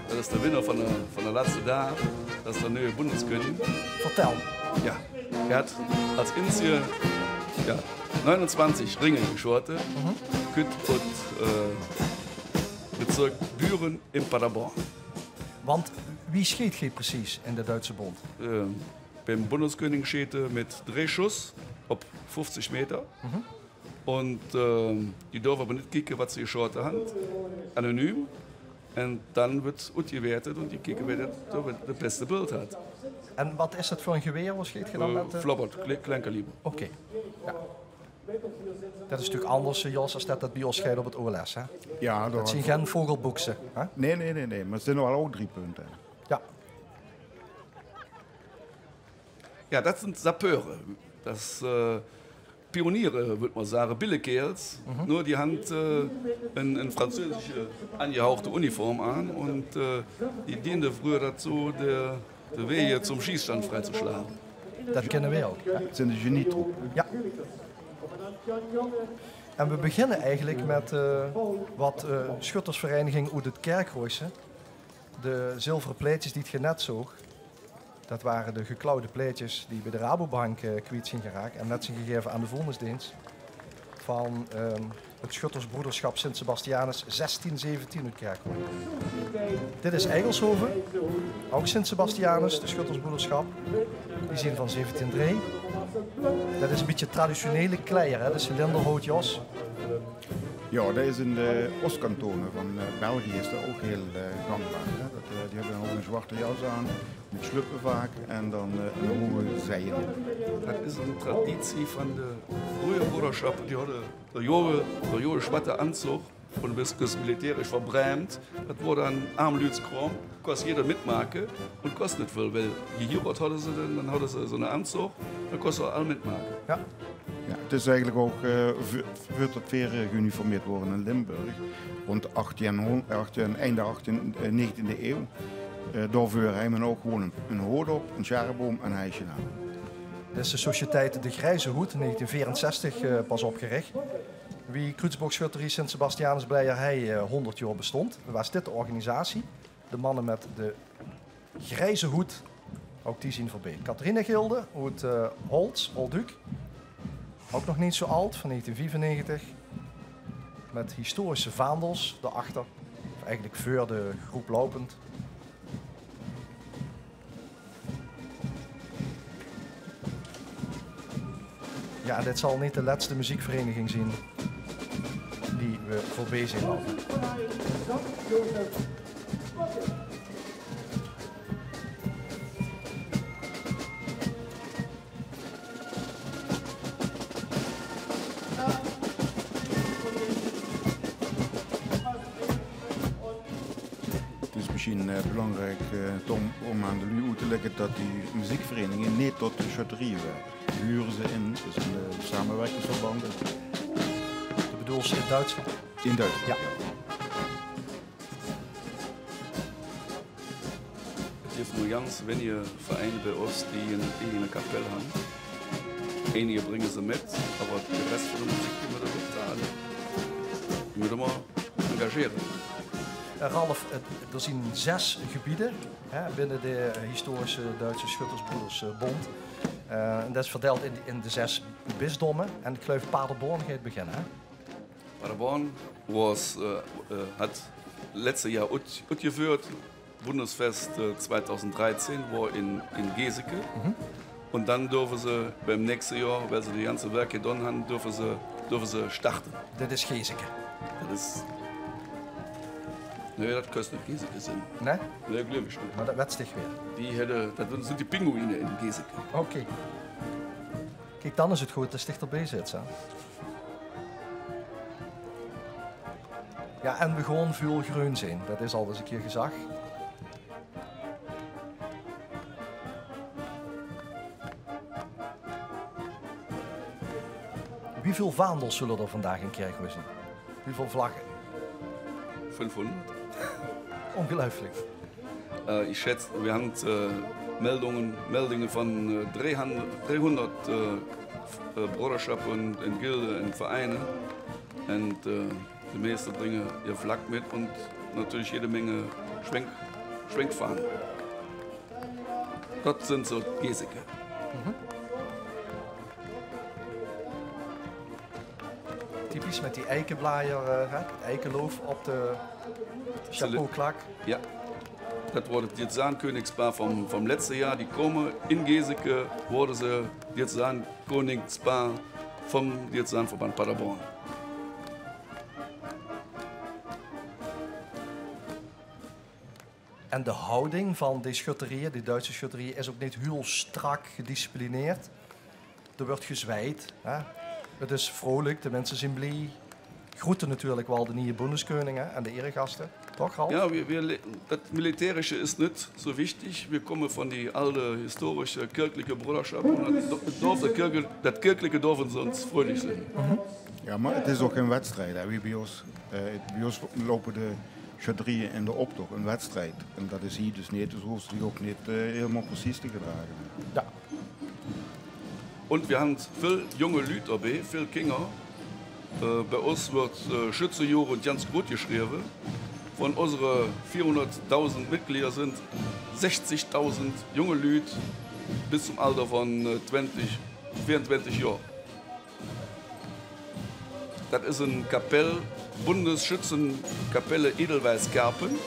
Det is de winnaar van de, van de lètste daag. Det is de nuje Bundeskeuning. Vertèl. Jao, hae haet es inzige, jao, negenentwintig Ringe geschote. Mhm. Kump oet, eh, Bezirk Büren in Paderborn. Want wie scheet geer precies in de Duitse Bund? Eh, beem Bundeskeuning schete mit drei Schuss op vieftich Meter. Mhm. En, eh, die durfe mer neet kieke wat ze geschote han. Anonym. En dan weurt oetgewerte en gekeke wae det, det beste Beeld hat. En wat is det veur ein gewaer? Wo scheet geer dan? Eh, mit, eh, Flobert, kle-, klein kaliber. Oké. Jao. Det is natuurlik anders, eh, Jos, es det det bie ós geit op het O L S, hè? Jao, det zeen gein vogelbukse, hè? Nae, nae, nae, nae. Mer 't zeen waal ouch drie punte. Jao. Jao, det zeen sappeure. Det is, eh, pioniere, wurd mer zage, billekeerls. Mhm. Noe, die han, eh, ein, ein Französisch aangehauchte Uniform aan en, eh, die deende vreuger det zo de de waeg zom schiesstand vrie te slage. Det kinne veer ouch. Jao. 't Zeen de genietroep. Jao. En veer beginne eigelik mit, eh, wat, eh, schuttersvereiniging oet 't Kerkroajse. De zilvere plaetjes die geer net zoog, det wore de geklauwde plaetjes die beej de Rabobank, eh, kwiet zeen geraak en net zeen gegaeve aan de vuilnisdeens van, ehm, het schuttersbroederschap Sint Sebastianus zestien zeventien oet Kerkroj. Dit is Eigelshoven, ouch Sint Sebastianus, de schuttersbroederschap. Die zeen van zeventien drei. Det is e bietje traditionele kleier, hè, de cilinderhoutjas. Jao, det is in de Oostkantone van, eh, België is det ouch hiel, eh, gangbaar, hè. Det, eh, die höbbe dan ouch ein zwarte jas aan. Mit sluppe vaak en dan, eh, ein hoge zij. Det is ein traditie van de vreuge broederschappe. Die hadde de jaore, de jaore zwarte aanzog en bis, bis militärisch verbremd. Det woor dan armluudskraom. Kós jeder mitmake en kós neet väöl. Waal gehieroad hadde ze dan, dan hadde ze zo'n aanzog. Dan kóste ze al mitmake. Jao. Jao, 't is eigelik ouch, eh, veur, veur det veer, eh, geuniformeerd wore in Limburg, rónd achttien hóngerd, achttien, einde achttien, eh, negentiende eeuw, Eh, daoveur haet me ouch gewoen 'n, 'n hood op, 'n sjerreboum en 'n heisje aan. Dit is de sociëteit De Grijze Hoed, negentien veerenzestig, eh, pas opgerich. Wie Kruutsboogschutterie Sint Sebastianus Bleijerhei, eh, hónderd jaor bestóng, waas dit de organisatie. De manne mit de grijze hoed, ouch die zien veurbie. Catharina Gilde oet, eh, Holts, Oldduuk. Ouch nog neet zoe ald, van negentien viefennegentig. Mit historische vaandels d'r achter. Of eigelik veur de groep loupend. Jao, dit zal neet de lètste meziekvereniging zien die we veurbie zeen loupe. 't Is mesjiens, eh, belangriek, eh, óm, óm aan de luuj oet te lègke det die meziekvereniging neet tot de sjötterie huurt. Die hure ze in, dus in de samewirkingsverbande. De bedoels in Duitsland? In Duitsland, jao. 't Guf mer gans weinige vereine bie ós die 'n eige kapel hant. Einige bringe ze mit, mer de res van de meziek die mót d'r betale. Die mót mer engagere. Eh, Ralf, eh, d'r zien zès gebiede, hè, binne de historische Duitse Schuttersbroeders, eh, Bónd. Eh, en det is verdeild in, in de zès bisdómme. En ich geluif Paderborn geit beginne, hè? Paderborn waas, eh, eh, haet lètste jaor oet-, oetgeveuerd. Bundesfest, eh, tweeduizend dreizehn waor in, in Geseke. Mhm. En dan durve ze biem näkste jaor, wiel ze de ganse wèrk gedoon hant, durve ze, durve ze starte. Dit is Geseke. Det is, nae, det kós neet Geseke zeen. Nae? Nae, geluif ich neet. Mer det wèts dich weer. Die höbbe, det zeen die pinguïne in Geseke. Oké. Kiek, dan is 't good det se dichterbie zits, hè. Jao, en we gaon väöl greun zeen. Det is al ins 'ne kier gezag. Wieväöl vaandels zulle d'r vandaag in Kirchroa zien? Wieväöl vlagge? Vijfhonderd. Óngeluifelik. Eh, ich sjäts, veer hant, eh, Meldungen, Meldungen van, eh, driehonderd, driehonderd, eh, v-, eh, Broderschappen en Gilde en Vereine. En, eh, de meiste bringe ehr Vlag mit en natürlich jede Menge Schwenk-, Schwenkfahnen. Det zeen zoe Geseke. Mhm. Typisch mit die eikeblajer, eh, hè, 't eikeloof op de chapeauklak. Jao. Det waor 't diözesaankoningspaar van, van lètste jaor. Die kome in Geseke, woorte ze diözesaankoningspaar van diözesaanverband Paderborn. En de houding van die schutterieje, die Duitse schutterieje, is ouch neet hiel strak gedisciplineerd. D'r wuuert gezwejd, hè. 't Is vreulik, de minse zien blie. Groete natuurlik waal de nieje bóndeskeuning, hè, en de eregaste. Toch, Ralf? Jao, veer, veer le-, det militairische is neet zoe wichtig. Veer kómme van die alde, historische, kirchlike broderschaft. En det, det durf, det kirchl-, det kirchlike durf ós vreulik zeen. Jao, mer 't is ouch gein wedstrijd, hè. Wie bie ós, eh, bie ós loupe de schutterieje in de optoch, ein wedstrijd. En det is hie dus neet, dus hoofs se dich ouch neet, eh, hielemaol precies te gedrage. Jao. En veer hant väöl jónge luuj d'rbie, väöl kinger. Eh, bie ós wuuert, eh, Schützejugend gans groet gesjreve. Van ózze veerhóngerddoezend Mitglieder zeen zestigdoezend jónge luuj bit toom alder van, eh, twintig, veeruntwintig jaor. Det is ein Kapell, Bundesschützenkapelle Edelweiss-Kerpen.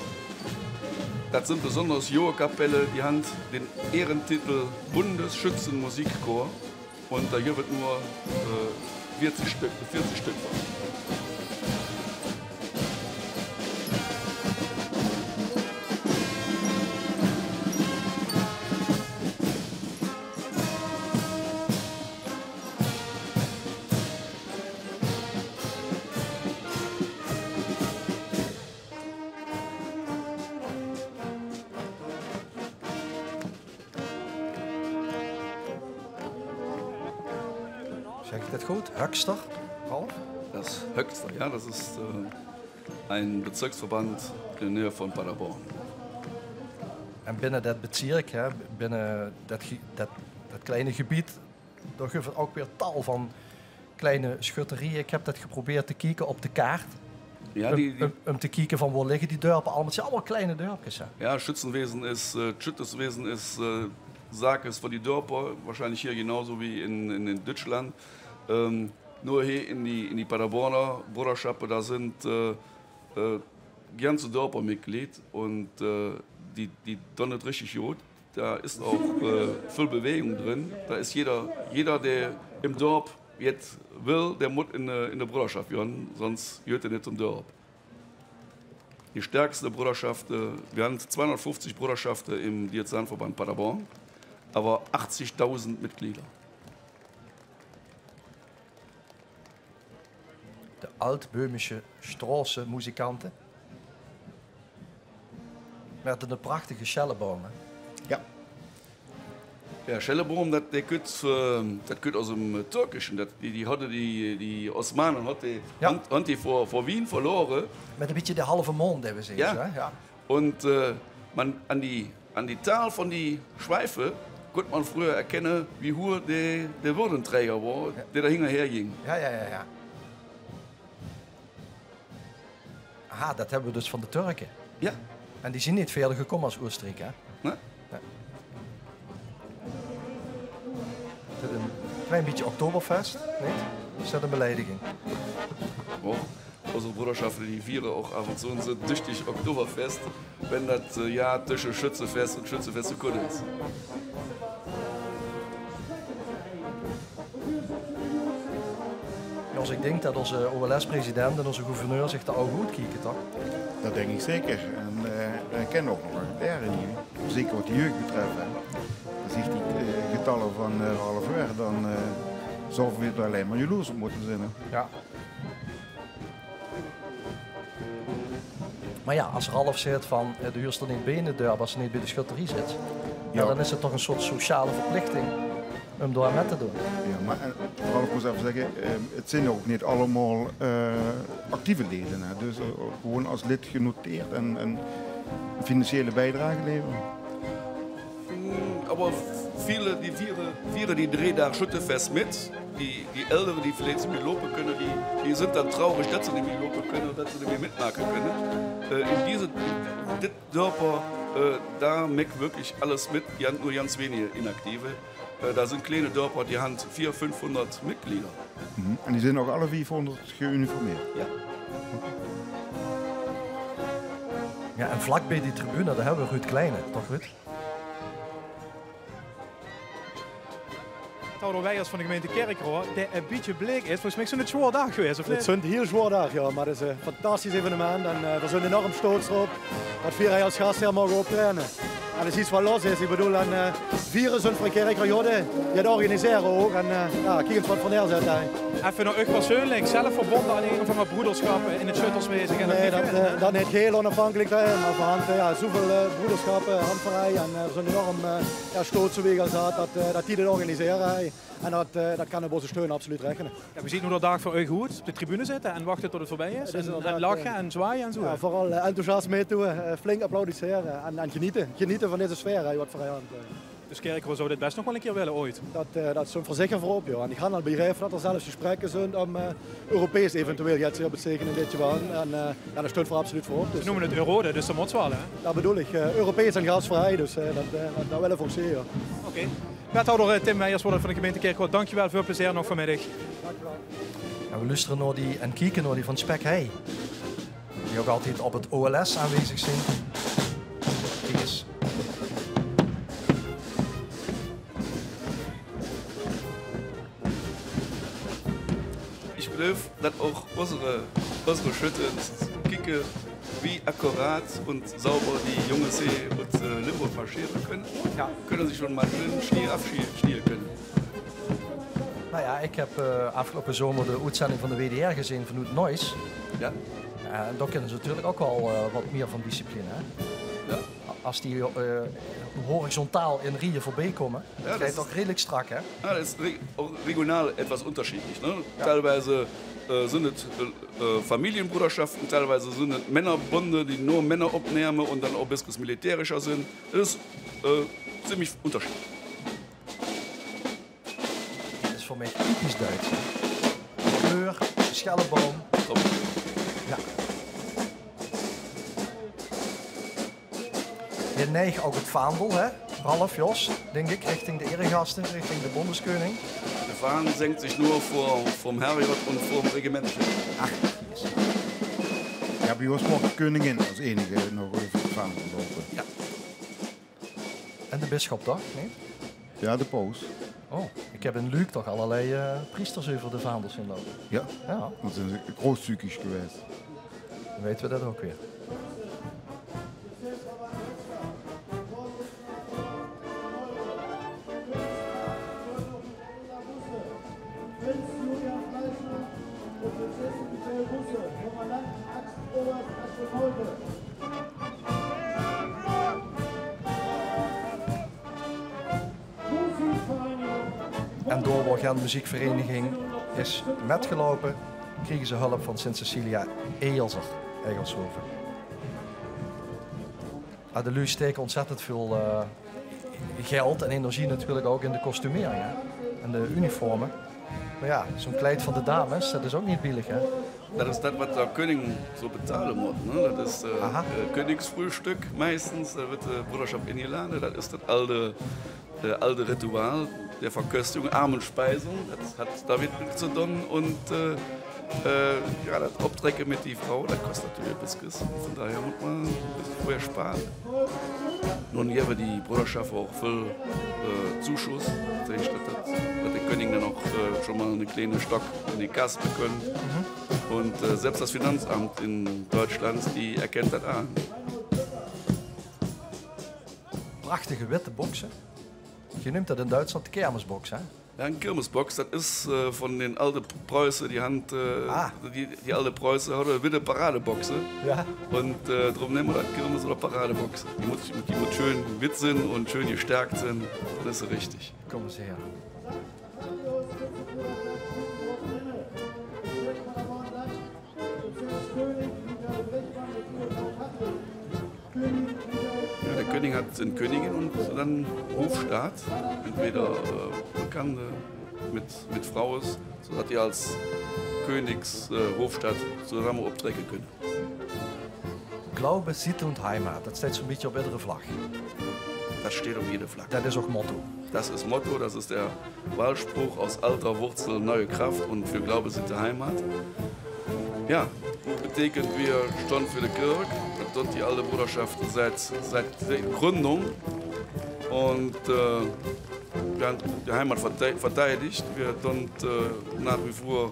Det zeen besonders jónge Kapelle, die hant dän Ehrentitel Bundesschützenmusikchor. En do giff et nur, äh, veerzig Stück, veerzig Stück von. Zeg ik dat goed? Höxter, Ralf? Dat is Höxter, ja, dat is, äh, ein Bezirksverband in de Nähe von Paderborn. En binne det bezierk, hè, binne det ge-, det, det kleine gebied, dao guf 't ouch weer tal van kleine schutterieë. Ich höb det geprobeerd te kieke op de kaart. Jao, um, die, die um, um te kieke van wo ligke die dörpe allemaol. 't Zeen allemaol kleine dörpkes, hè? Jao, Schützenwesen is, eh, Schützenwesen is, eh, zaak is veur die dörpe, waarsjienlich hie genauso wie in, in, in Duitsland. Ehm, noe hie in die, in die Paderborner Broderschappe, dao zeen, eh, eh, ganze Dörper Mitglied un, eh, die, die doon 't richtig god. Dao is ouch, eh, väöl Bewägung drin. Dao is jeder, jeder, dä im Dörp jet well, dä mot in de, in de Broderschapp gonn, sons gehöt hä nit zom Dörp. Die stärkste Broderschappe, eh, mer hant zweihundertfünfzig Broderschafte im Diözesanverband Paderborn, ävver achtzigdausend Mitglieder. De Altböhmische Stroßenmusikanten. Mit 'ne prachtige Schelleboom, hè? Jao. Jao, Schelleboom, dat, dä kütt, eh, dat kütt us 'm, eh, Türkische. Dat, die, die hadde die, die Osmane, hant die, jao, hant, hant die veur, veur Wien verlore. Mit e bietje de halve mond, höbbe ze, jao, hè? Jao. Un, eh, mer aan die, aan die Taal van die Schweife kunn mer fröher erkenne, wie hoeëg de, de Würdenträger wor, jao, dä dao hingerher ging. Jao, jao, jao, jao. Aha, dat höbbe v'r dus van de Turke. Jao. En die zeen neet wiejer gekómme es Oosteriek, hè? Nae. Jao. Is dat e klein bietje Oktoberfest, neet? Is dat 'n beleidiging? Och, ózze Broderschappe, die viere och aaf en toe zo'n düchtig Oktoberfest, wenn dat, eh, Johr tösche Schützefest un Schützefest kort is. Jao, dus ich dink dat ózze O L S-president en ózze gouverneur zich dao ouch good kieke, toch? Dat dink ich zeker. En, eh, hae kènt ouch nog waal lere hie. Zeker wat de jeug betröf, hè. Es ich die, eh, getalle van, eh, Ralf huuer, dan, eh, zouwe v'r d'r allein mer jaloers op mótte zeen, hè. Jao. Mer jao, es Ralf zaet van, eh, de huurs d'r neet bie in 't dörp es se neet bie de schutterie zits, jao, jao, dan is 't toch 'n soort sociale verplichting um dao aan mit te doon. Jao, mer, eh, Ralf, ich mót effe zègke, eh, 't zeen ouch neet allemaol, eh, actieve lede, hè. Dus, eh, gewoon es lid genoteerd en, en financiële biedrage levere. Mm, ävver väöl, die viere, viere die drei Daag Schüttefest mit. Die, die Eldere, die villeits neet mie loupe kènne, die, die zeen dan traurig dat ze neet mie loupe kènne, dat ze neet mie mitmake kènne. Eh, in dizze, in dit Dörper, eh, dao maak wirklich alles mit. Die hant nor ganz wenige Inaktive. Eh, dat zeen kleine Dörper, die hant veer, fiefhóngerd Mitglieder. Mhm. En die zeen ouch alle veerhóngerd geuniformeerd? Jao. Jao, en vlak bie die tribune, dao höbbe v'r Ruud Kleine, toch, Ruud? Theodor Weijers van de gemeinte Kirchroa, dae e bietje bleek is. Volges mich is 't 'ne zwaore daag gewaes, of neet? 't Is 'ne hiel zwaore daag, jao, mer 't is e fantastisch evenement en, eh, v'r zeen enorm stolz d'rop dat veer hie es gasheer moge optraeje. En es get waal los is, ich bedoel, dan, eh, veer zeen veur Kirchroa, jao, die 't organisere ouch. En, eh, jao, kiek ins wat v'r neerzètte, hè. Effe nao uch persuuenlik, zelf verbónje aan ein van de broederschappe in 't schutterswaeze? Nae, dat, eh, dat neet, geheel onaafhankelik, hè. Mer v'r hant, eh, jao, zoeväöl, eh, broederschappe, hantverei en, eh, v'r zeen enorm, eh, jao, stolz, wie gezag, dat, eh, dat die dit organisere, hè. En dat, eh, dat kan op ózze steun absoluut rechene. Jao, wie zuut noe d'r daag veur uch oet? Op de tribune zitte en wachte tot 't veurbie is? En, en lache en zwaaie en zoe? Jao, veural, eh, enthousiast mitdoe, eh, flink applaudissere en, en genete. Genete van dees sfeer, hè, wat v'r hie hant, eh. Dus Kirchroa zouw dit bès nog waal 'ne kier wille, ooit? Dat, eh, dat steit veur zicher veurop, jao. En ich han al begrepe dat d'r zelfs gesprekke zeen um, eh, Europees eventueel get te bezeichene dit jaor. En, eh, jao, dao steit v'r absoluut veur op. Dus ze neume 't Eurode, dus dat mót waal, hè? Dat bedoel ich, eh, Europees en gasvrij, dus, eh, dat, eh, dat, dat wille v'r ouch zeen, jao. Oké. Wethouder, eh, Tim Weijers, woordvoerder van de gemeinte Kirchroa, dankjewel, väöl plezeer nog vanmiddig. Dankjewel. En v'r loestere nao die en kieke nao die van Spek Hei. Die ouch altied op 't O L S aanwezig zeen. Kiek ins. Ich gleuf, dat ouch ózze, ózze Schütte kieke, wie akkuraat un sauber die Jónges hie oet, eh, Limburg marschere kènne. Jao. Kènne zich schon mer scheen, scheen aafsjnie-, sjnieë kènne. Noe jao, ich höb, eh, aafgeloupe zomer de oetzending van de W D R gezeen vanoet Neuss. Jao. Eh, en dao kènne ze natuurlik ouch waal, eh, wat mieë van discipline, hè? Jao. As die, eh, horizontaal in rieje veurbie kómme, det geit toch redelik strak, hè? Ja, das ist re-, auch regional etwas unterschiedlich, ne? Ja. Teilweise, äh, sind es, äh, äh, Familienbruderschaften, teilweise sind es Männerbunde, die nur Männer aufnehmen und dann auch ein bisschen militärischer sind. Das ist, äh, ziemlich unterschiedlich. Dit is veur mich typisch Duits, hè. De kleur, de sjelleboum. Klopt. Ja. Hie neig ouch 't vaandel, hè? Ralf, Jos, dink ich, richting de eregaste, richting de bóndeskeuning. De vaan senkt zich noe veur, veur 'm Herrgott en veur 't regiment. Ach, jezus. Ja, bie ós maag de keuningin es enige nog euver 't vaandel loupe. Ja. En de bisschop toch, neet? Ja, de paus. Oh, ich höb in Luuk toch allerlei, eh, priesters euver de vaandels zeen loupe. Ja, ja, dat is groeatzuuegig gewaes. Dan weite we dat ouch weer. En door wao gen meziekvereiniging is mètgeloupe, kriege ze hulp van Sint Cecilia Eilser, Eigelshoven. Ah, de luuj staeke ontzettend väöl, eh, geld en energie natuurlik ouch in de kostumering, hè? En de uniforme. Mer jao, zoe'n kleid van de dames, det is ouch neet billig, hè? Det is det waat de keuning zoe betale mót, ne? Det is, eh, eh, Königsfrühstück meistens, dao weurt de broederschap ingelade. Det is det alde, eh, alde Ritual der Verköstigung, Armenspeisung. Det hat doamet nix ze doon. En, eh, eh, jao, det Optrecke mit die Vrouw, det kost natuurlik e bitsje. Van daoher mót me e bitsje vörher spare. Noe, hie höbbe die Broederschafte ouch väöl, eh, Zuschuss. Det heet, det, det, det de Keuning dan ouch, eh, schon mal 'ne kleine Stock in de Kass bekump. En, eh, selbst das Finanzamt in Deutschland, die erkennt das an. Prachtige witte bokse. Geer neump dat in Duitsland de kermisboks, hè? Jao, 'n Kirmesboks, dat is, eh, van de alde Preuße, die hant, eh, die, die alde Preuße hadde witte Paradebokse. Jao. En, eh, daorum neume v'r dat Kirmes- of Paradebokse. Die mót, die mót sjoen wit zeen en sjoen jesterk zeen, dan is ze richtig. Kóm ins her. Ja, der König hat eine Königin und dann Hofstaat, entweder, äh, Bekannte mit, mit Frauen, sodass die als Königs-, äh, Hofstaat zusammen optreten können. Glaube, Sitte und Heimat, dat steit zoe'n bietje op iedere vlag. Dat steit op iedere vlag. Dat is ouch motto. Dat is motto, dat is der Wahlspruch: aus alter Wurzel neue Kraft und für Glaube, Sitte, Heimat. Ja, betekent, v'r staon veur de Kirk. Dat doont die alde Broederschafte siet, siet de Gründung. En, äh, v'r hant de Heimat verte-, verteidigt. V'r doont, äh, nach wie vor,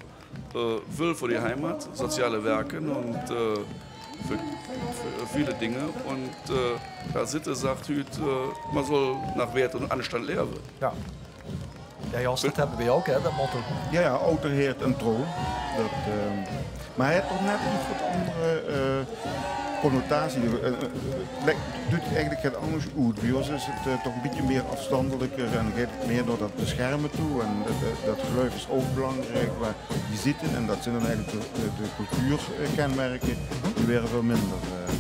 äh, väöl veur die Heimat, soziale Werke en, äh, veur, veur väöl Dinge. En, äh, ja, Sitte sagt hüt, äh, mer soll nach Wert en Anstand leve. Ja. Ja, Jos, dat höbbe v'r ouch, hè, dat motto. Ja, ja, Outerheerd en Trouw. Dat, eh, mer 't haet toch net get 'n anger, eh, connotatie. Eh, eh, eh, 't doot eigelik get angers oet. Bie ós is 't, eh, toch 'n bietje mieë aafzunderliker en geit 't mieë nao dat bescherme toe. En dat, dat, dat geluif is ouch belangriek, mer die zitte, en dat zeen dan eigelik de, de, de cultuurkenmerke, die waere väöl minder, eh.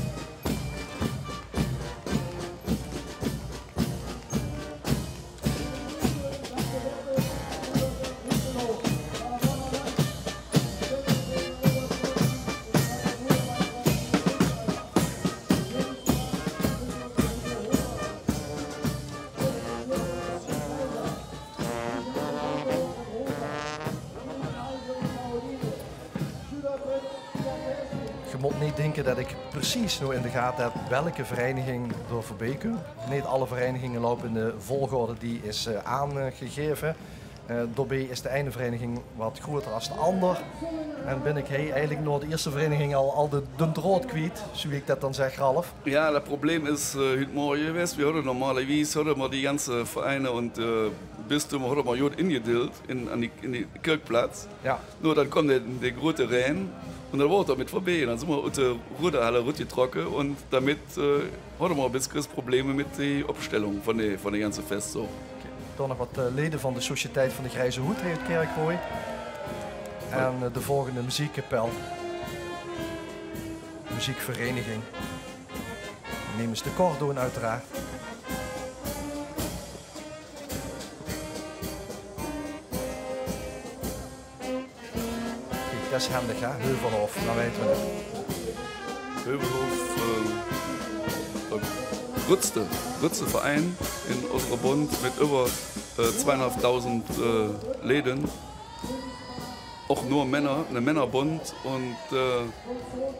Ge mót neet dinke dat ich precies noe in de gate höb welke vereiniging d'r veurbie kump. Neet alle vereiniginge loupe in de volgorde die is, eh, aangegaeve. Eh, daobie is de eine vereiniging get groeter es de ander. En bin ich hie eigelik nao de ierste vereiniging al, al de, d'n draod kwiet, zoe wie ich dat dan zègk, Ralf. Ja, dat probleem is, eh, hüt morge gewaes. V'r hadde normalerwies, hadde v'r die ganze vereine en, eh, Bistum haud mer good ingedeeld in, aan die, in die Kirchplatz. Ja. Noe, dan kaom de, de groeate Raen un dan woar 't d'r mit veurbie. Dan zunt mer oet de Ruderhalle rutgetrokke un doamet, eh, haud mer e bitsje Probleme mit de Opstellung van de, van de ganze Festzoch. Oké. Dan nog wat, eh, lede van de Sociëteit van de Grijze Hoed hie oet Kirchroa. En, eh, de volgende muziekkapel. Muziekvereniging. Nemes de Cordon, oeteraard. Kiek, det is hendig, hè? Heuvelhof, dan weite we 't. Heuvelhof, eh, de groeatste, groeatste verein in ózze Bónd mit euver, eh, tweeënhalfdaozend, eh, Leden. Och noe Männer, eine Männerbónd. Un, eh,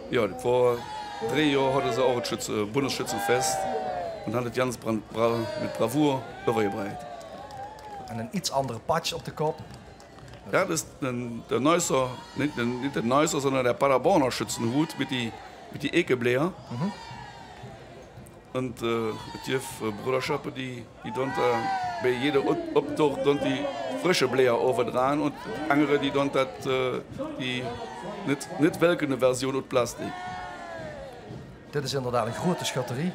ja, vör dree Johr haude se och 't Schütze-, Bundesschützenfest un hant 't ganz bra-, bra-, mit Bravour euvergebreit. En ein iets anger patch op de kop. Ja, det is de, de Neusser, nit de, nit de Neusser, sondern de Paderborner Schützenhut mit die, mit die Ekebläär. Mhm. Un, eh, 't gief, eh, Broderschappe, die, die dont dao bie jede Op-, Optoch dont die frische Bläär ovendran un angere, die dont dat, eh, die nit, nit welkene Version oet Plastik. Dit is inderdaad ein groeate schutterie.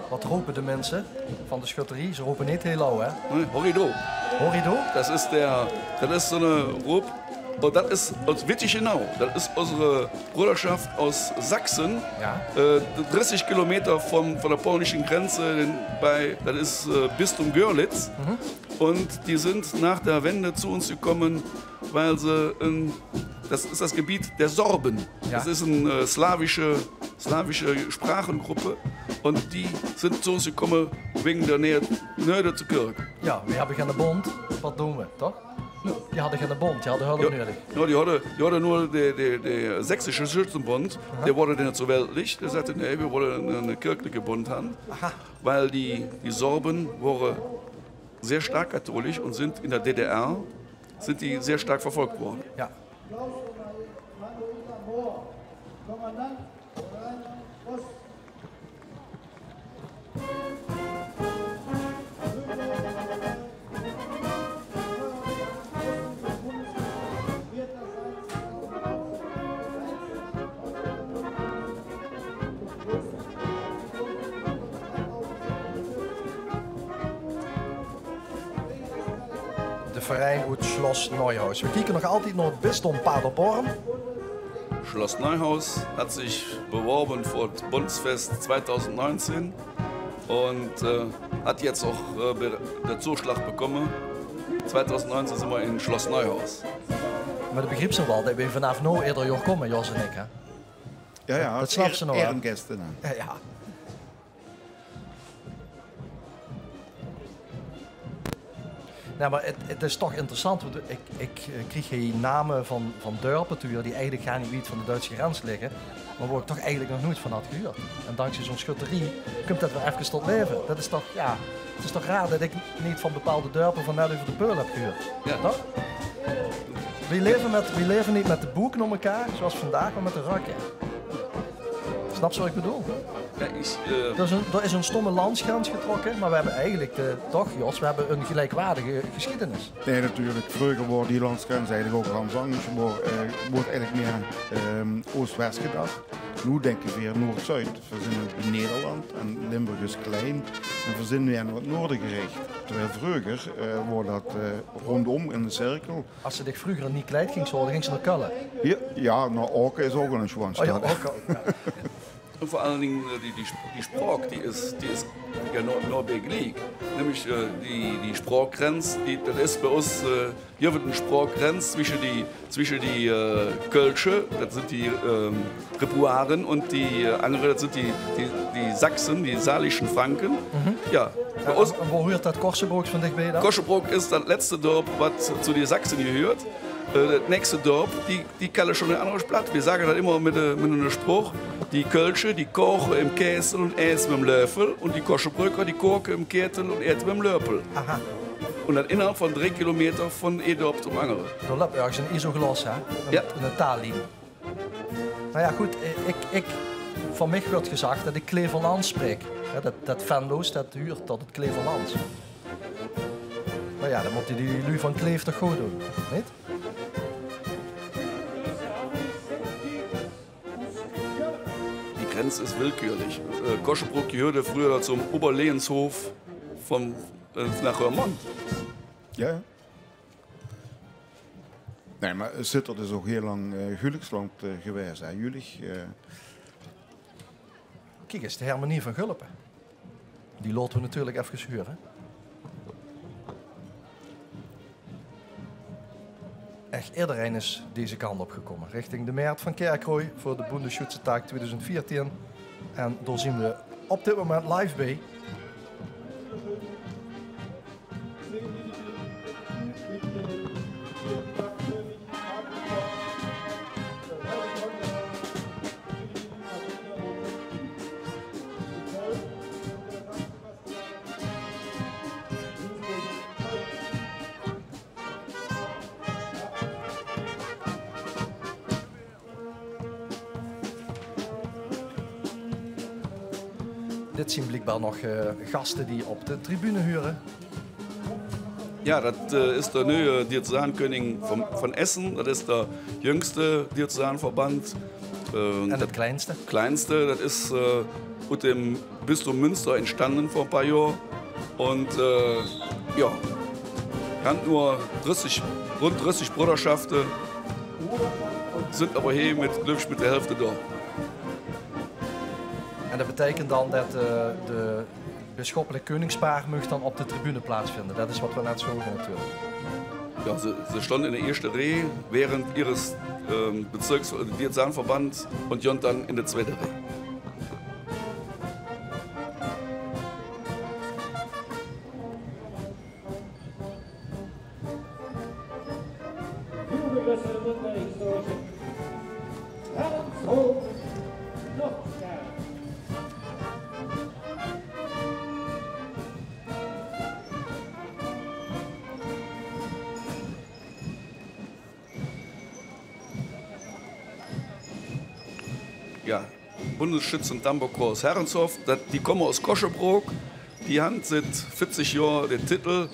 Wat rope de minse van de schutterie? Ze rope neet hiel lauw, hè? Nae, Horrido. Horrido? Dat is de, dat is zo'n roop. Oh, dat is oet Wittichenau. Dat is ózze Broderschaft oet Sachse. Ja. Eh, dressig Kilometer van, van de polnische Grenz, eh, bie, dat is, eh, Bistum Görlitz. Mhm. Un die zunt nach de Wende zo ós gekómme, weil se ein, das ist das Gebiet der Sorben. Ja. Das ist eine, äh, slawische, slawische Sprachengruppe. Und die sind zu uns gekommen wegen der Nähe, Nähe zur Kirche. Ja, veer höbbe geine bónd. Wat doon veer, toch? Ja. Die hadde geine bónd, die hadde hulp nudig. Ja, die hadde, die hadde nur de, de, de Sächsische Schützenbund, aha, die woare neet zo weltlich. Die sagte, nee, veer wolle eine, eine kirchliche Bund haben. Aha. Weil die, die Sorben waren sehr stark katholisch und sind in der D D R sind die sehr stark verfolgt worden. Ja. De verein oet Schloss Neuhaus. Veer kieke nog altied nao 't bisdom Paderborn. Schloss Neuhaus hat sich beworben für das Bundesfest zweitausendneunzehn und, äh, hat jetzt auch, äh, be-, den Zuschlag bekommen. Zweitausendneunzehn sind wir in Schloss Neuhaus. Mer de begriep ze waal det veer vanaaf noe eder jaor kómme, Jos en ich, hè? Ja, ja, det snaps se nog waal. Ehrengaste dan. Ja, ja. Nae, mer 't, 't is toch interessant, want ich, ich, eh, krieg hie name van, van dörpe te hure die eigelik gaar neet wied van de Duitse grens ligke, mer wo ich toch eigelik nog noeit van had gehuurd. En dankzij zo'n schutterie kump det weer efkes tot laeve. Det is toch, ja, 't is toch raar det ich neet van bepaalde dörpe van net euver de Peul höb gehuurd. Ja. Toch? Veer laeve mit, veer laeve neet mit de boek nao mekaar, zoals vandaag, mer mit de rögk. Snaps se wat ich bedoel? Ja, ich, eh, d'r is ein, d'r is ein stomme landsgrens getrokke, mer veer höbbe eigelik de, toch, Jos, veer höbbe ein gelijkwaardige geschiedenis. Nae, natuurlik. Vreuger woar die landsgrens eigelik ouch gans angers. Woar, eh, woort eigelik mieë, ehm, oost-west gedach. Noe dinke veer noord-zuid. Veer zeen in Nederland en Limburg is klein. En veer zeen noe aan 't noorde gerich. Terwijl vreuger, eh, woar dat, eh, róndóm in eine cirkel. As se dich vreuger neet kleid gings haole, gings se nao Kölle? Ja, ja, nao Aoke is ouch ein sjoean stad. Oh ja, Aoke, ja. Und vor allen Dingen, äh, die, die Sp-, die Spraak, die is, die is ja nao, naobi geliek. Nämlich, äh, die, die Spraakgrenz, die, dat is bie ós, äh, hie woat 'n Spraakgrenz zwischen die, zwischen die, äh, Kölsche, dat sind die, ähm, Ripuaren, und die, äh, angere, dat sind die, die, die Sachsen, die saarländischen Franken. Mhm. Ja, bie ós. En wo huurt dat Korsebrook van dich bie dan? Korsebrook is dat letzte Dörp, wat zu die Sachsen gehuurt. Äh, dat nächste Dörp, die Die kale schon ein anneres Platt. Veer sage dat immer mit de, mit eine Sproch. Die Kölsche, die koche im Kessel und esse mit dem Löffel. Und die Koschebröker, die koke im Kettel und ete mit dem Löppel. Aha. Und dat innerhalb von dree Kilometer von ee Dörp toom angere. D'r löp örges ein Isogloss, hè? Ein, ja, ein taallien. Mer ja, good, ich, ich, ich Van mich wuuert gezag det ich Kleverlands spraek. Jao, det, det Venloos, det huuert tot 't Kleverlands. Mer jao, dan mótte die luuj van Kleef toch good doon, neet? Die Grenz is willkürlich. Äh, Koschebrook gehuurde fröher toom Oberlehenshof van, äh, nach Roermond. Jao, jao. Nae, mer Zitterd is ouch hiel lang, eh, Gullichsland, eh, gewaes, hè. Gullich, eh. Kiek ins, de hermenie van Gulpe. Die laote we natuurlik efkes hure. Ech ederein is deze kant op gekómme, richting de Mert van Kerkroj veur de Bundesschützendag tweeduizend veertien. En dao zien we op dit moment live bie. Dit zien bliekbaar nog, eh, gaste die op de tribune hure. Jao, dat, eh, is de nuje diöcesaanköning van, van Essen. Dat is de jüngste diöcesaanverband. Eh, en det kleinste? Kleinste, dat is, eh, oet dem Bistum Münster entstande vör e paar Johr. Un, eh, jao, hant noe dressig, rund dressig Broderschafte, zint awwer hie mit, gleuf ich, mit de Hälfte dao. En det beteikent dan det, eh, de bissjoppelike keuningspaar maag dan op de tribune plaatsvinde. Det is waat we net zoge natuurlik. Jao, ze, ze stónge in de ieësjte Reej während ihres, ehm, Bezirks-, eh, Diözesanverband un jónt dan in de zwieëde Reej. Jao, Bundesschützen-Tambourkorps Herrenshof, dat, die kómme us Koschebrook, die han siet veerzig Johr de Titel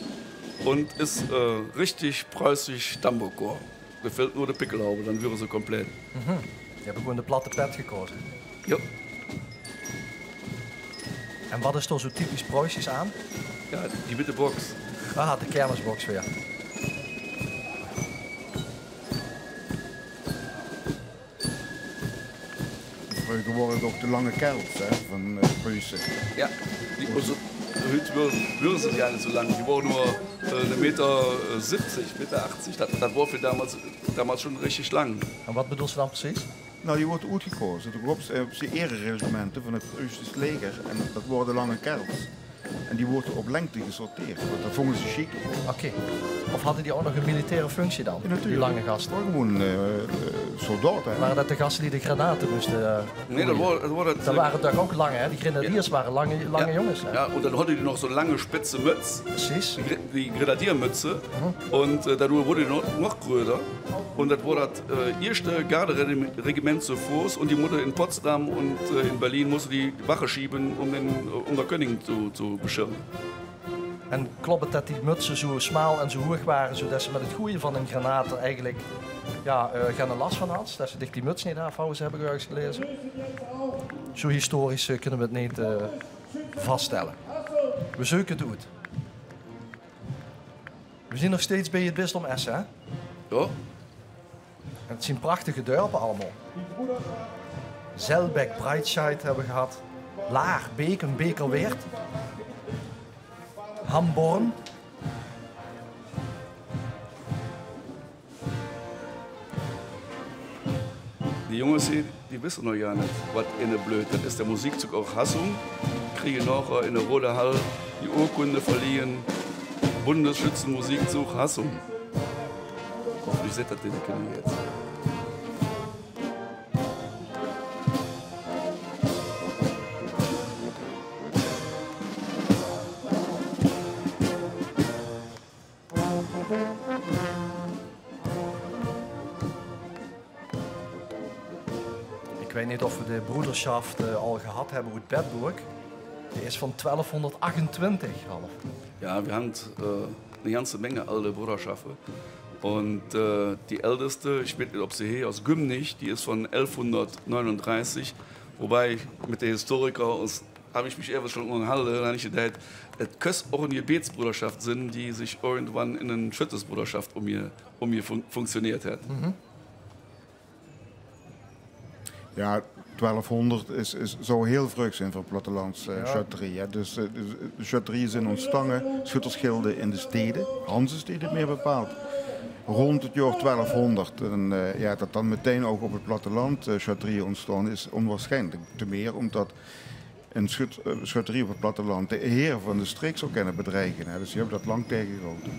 un is, äh, richtig preußisch Tambourkorps. D'r fält nor de Pickelhaube, dan wöre se komplett. Mhm. Die höbbe gewoon de platte pet gekaoze. Jo. En wat is dao zoe typisch Preußisch aan? Jao, die witte boks. Ah, de kermisboks weer. Vreuger wore 't ouch de lange kerels, hè, van, eh, Preuße. Jao, die, also, huut wöre, wöre ze gaar neet zoe lang. Die wore nor, eh, 'ne meter, eh, zevenzig, meter achtzig. Dat, dat woor veur damals, damals schon richtig lang. En wat bedoels se dan precies? Nou, die woorte oetgekaoze. D'r gofs, eh, op die ereregimente van 't Preußisch leger. En dat wore de lange kerels. En die woorte op lengte gesorteerd, want dat vónge ze sjiek. Oké. Of hadde die ouch nog 'n militaire functie dan, die lange gaste? Jao, natuurlik. Gewoon, eh, eh, soldaat, hè. Wore dat de gaste die de granate móste, eh, gooie? Nae, dat wore, dat wore, dat wore toch ouch lange, hè? Die grenadiers wore lange, lange jónges, hè? Jao, en dan hadde die nog zoe'n lange spitse möts. Precies. Die gre-, die grenadiermötse. Mhm. En, eh, daodoor woorte die nog, nog groeter. En dat woor dat, eh, ieësjte Garderegiment zu Fuß en die móste in Potsdam en, eh, in Berlin móste die Wache schiebe, um den, eh, um der König zu, zu beschirme. En klop 't dat die mötse zoe smaal en zoe hoeg wore, zoedat ze mit 't gooie van 'n granaat eigelik, jao, eh, geine las van hadde? Dat ze dich die möts neet aafhawwe, höb ich örges gelaeze. Zoe historisch, eh, kinne we 't neet, eh, vasstelle. We zeuke 't oet. We zien nog steeds bie 't bisdom Essen, hè? Jao. En 't zien prachtige dörpe allemaol. Selbeck, Breitscheid höbbe we gehad. Laar, Beek en Beekerwerth. Hamborn. Die jónges hie, die wisse nog gaar neet wat inne bleut. Dat is de Musikzug Hassum. Kriege nohher in de Rode Hall die Urkunde verliehe. Bundesschützenmusikzug Hassum. Hoffentlich seht dat de Kinjer jetzt. Ich Ich weit neet of v'r de broederschaft, eh, al gehad höbbe oet Bedburg. Die is van twelfhónderdachtentwintig, Ralf. Ja, v'r hant, eh, 'n ganse Menge alde broederschafte. Un, eh, die eldeste, ich weit neet, of se hee aus Gümnich, die is van elfhóndertneuenunddreißig. Wobei, mit de Historiker aus, hab ich mich ewe schon ungerhalde, do han ich gedeit, et köss och 'n Gebetsbroederschaft sin, die sich irgendwann in 'n Schüttesbroederschaft umge-, umge-, fun-, funktioneert hat. Mhm. Ja, twelfhónderd is, is, zou hiel vreug zin veur plattelands, eh, sjötterie, hè. Dus, eh, de, de sjötterie zin ontstange, schuttersgilde in de stede, Hansestede mier bepaald, rond 't jaor twelfhónderd. En, eh, ja, dat dan metein ouch op 't platteland, eh, sjötterie ontstaon is onwaarschijnlijk. Te mier omdat 'n schut-, eh, sjötterie op 't platteland de eer van de streek zou kinne bedreige, hè. Dus die höbbe dat lang taegegehaoje.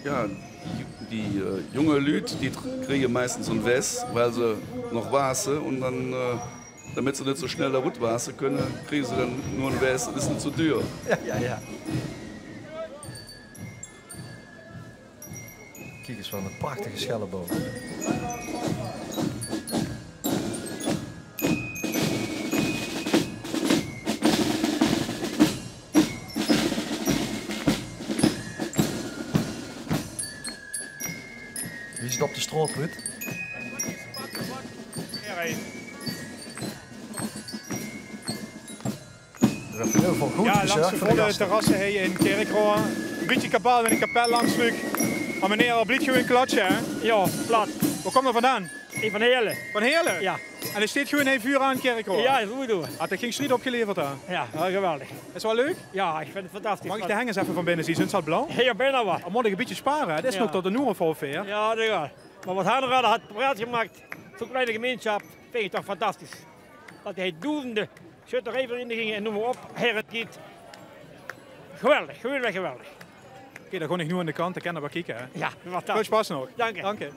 Ja, die, die, eh, junge Lüd, die tr-, kriege meistens 'n Wes, weil se noch wasse un dan, eh, damit se nit so schnell doa rut wasse künne, kriege se dan nur 'n Wes, dat is nit so duur. Ja, ja, ja. Kiek ens, wat 'ne prachtige schelleboum. Wie is 't op de straot, Ruud? D'r wuuert hiel väöl good gezörg veur de gaste. Terrasse hie in Kirchroa. Bietje kabaal in de kapel langs, Luc. Mer meneer, al blied gewoon klatsje, hè? Ja, plat. Wo kump geer vandaan? Ich van Heerle. Van Heerle? Ja. En d'r steit gewoon hie vuuraan Kirchroa? Ja, is good, hoor. Had 't ging sliet opgeleverd, hè? Ja, wel geweldig. Is 't wel leuk? Ja, ich vind 't fantastisch. Maag ich de heng ens effe van binne zeen? Zunt ze al blauw? Ja, bijna wel. Dan mót ich e bietje spare, hè? 't Is nog tot de Noerenval veer. Ja, dat wel. Mer wat Hanrader had paraat gemaakt, zo'n kleine gemeenschap, vind ich toch fantastisch. Dat hie doezende sjötterijverenigingen en noem mer op, Heerle giet. Geweldig, geweldig, geweldig. Oké, dan gaon ich noe aan de kant, dan kinne v'r kieke, hè. Ja, fantastisch. Väöl sjpas nog. Dank je. Dank je.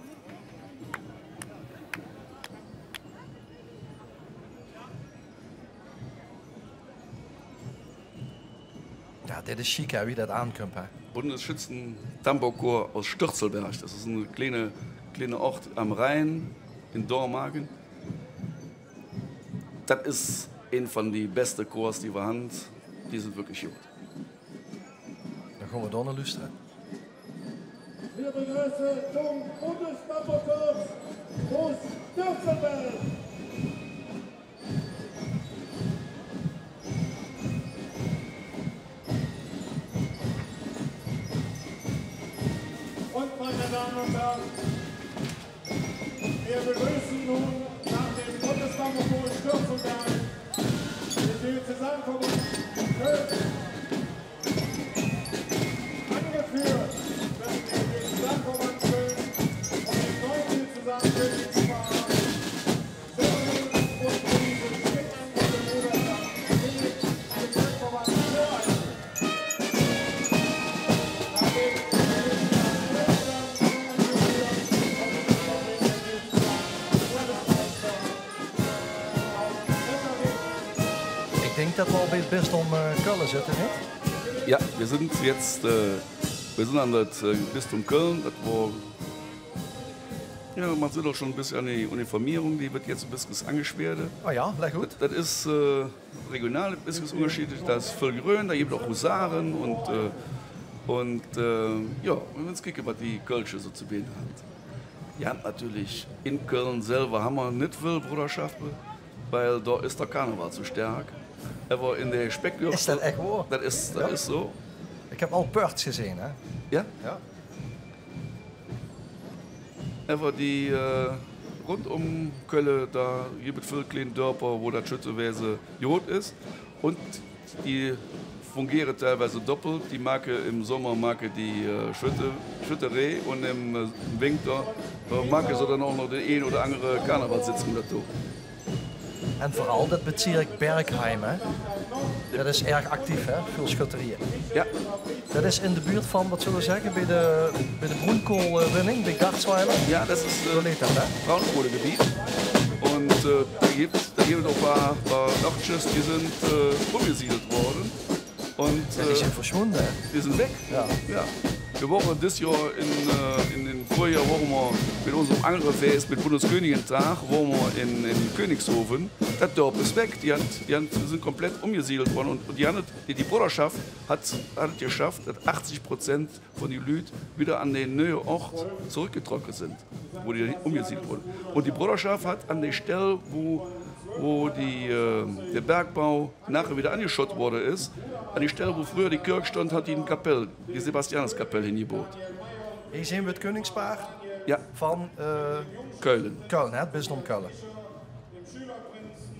Ja, dit is sjiek, hè, wie dat aankump, hè. Bundesschützentambourchor aus Störzelberg. Dat is 'ne kleine, kleine Oort am Rhien in Dormagen. Dat is ein van die beste Chors, die v'r hant. Die zint wirklich good. Dan gaon v'r dao nao loestere. Wir begrüßen zum Bundestambourchor aus Störzelberg. Und, meine Damen und Herren, wir begrüßen nun nach dem Bundestambourchor Störzelberg den Diözesanverband Köln. Angeführt wird der Diözesanverband Köln von dem neuen Diözesankönig Pfarrer Severin und Luise Schmidt und dem Bruderschaftsmitglied, dem Weltverband Vorarlberg. Ich dink dat v'r al bie 't bisdom, eh, Kölle zitte, neet? Ja, v'r zint jetzt, eh, v'r zint aan 't, eh, Bisdom Köln. Dat woar, ja, mer zit al schon e bissje aan die Uniformierung, die wuuert jetzt e bissje aangeschwäät. Oh ja, leg oet. Dat, dat is, eh, regional e bissje ungerschiedlich. Dao is väöl Gröön, dao gift 't och Husaren un, eh, un, eh, ja, v'r wille ens kieke, wat die Kölsche soo ze beje hant. Ja, natürlich, in Köln selver han v'r nit väöl Broderschafte, weil dao is d'r Karneval soo sterk. Ävver in de Speckdörper... Is dat ech woar? Dat is, dat is soo. Ich höb al Pörts gezeen, hè? Ja? Ja. Ävver die, eh, rundum Kölle, dao gift 't väöl kleen Dörper, wo dat Schüttewese good is. Un die fungeere teilwies doppelt. Die make im Sommer make die, eh, Schütte-, Schütteree un im, eh, Winter, eh, make se dann och noch de ein oder angere Karnevalssitzung dao. En veural dat Bezirk Bergheim, hè? Dat is erg actief, hè, veur sjötterieje. Ja. Dat is in de buurt van, wat zölle v'r zègke, bie de, bie de broenkoolwinning, bie Garzweiler? Ja, dat is, eh, Braunkohlegebiet. Un, eh, dao gift, dao gift 't och e paar, paar Örtjes, die zint, eh, umgesiedelt woare. Un, ja, die, eh, zint verswónne, hè? Die zint weg. Ja. Ja. Veer wore dit joar in, eh, in, in 't veurejoar wore veer mit ózem anger fees, mit Bundeskönigin-Daag, wore veer in, in Königshofen. Dat dörp is weg. Die han, die han, die zint komplett ómjesiedelt woorte. Un, un die han 't, die, die Broderschaft hat, hat 't jeschaft, dat achtig Prozent vun die Lüj widder an de nöe Oort trökjetrocke zint, wo die ómjesiedelt wore. Un die Broderschaft hat an de Stell, wo, wo die, eh, de Bergbau nohher widder anjeschott woode is, an die Stell, wo fröher die Kirk stónd, hat die en Kapell, die Sebastianuskapell hinjeboot. Hie zeen v'r 't keuningspaar Ja, van, eh, Köln. Köln, hè, 't bisdom Köln.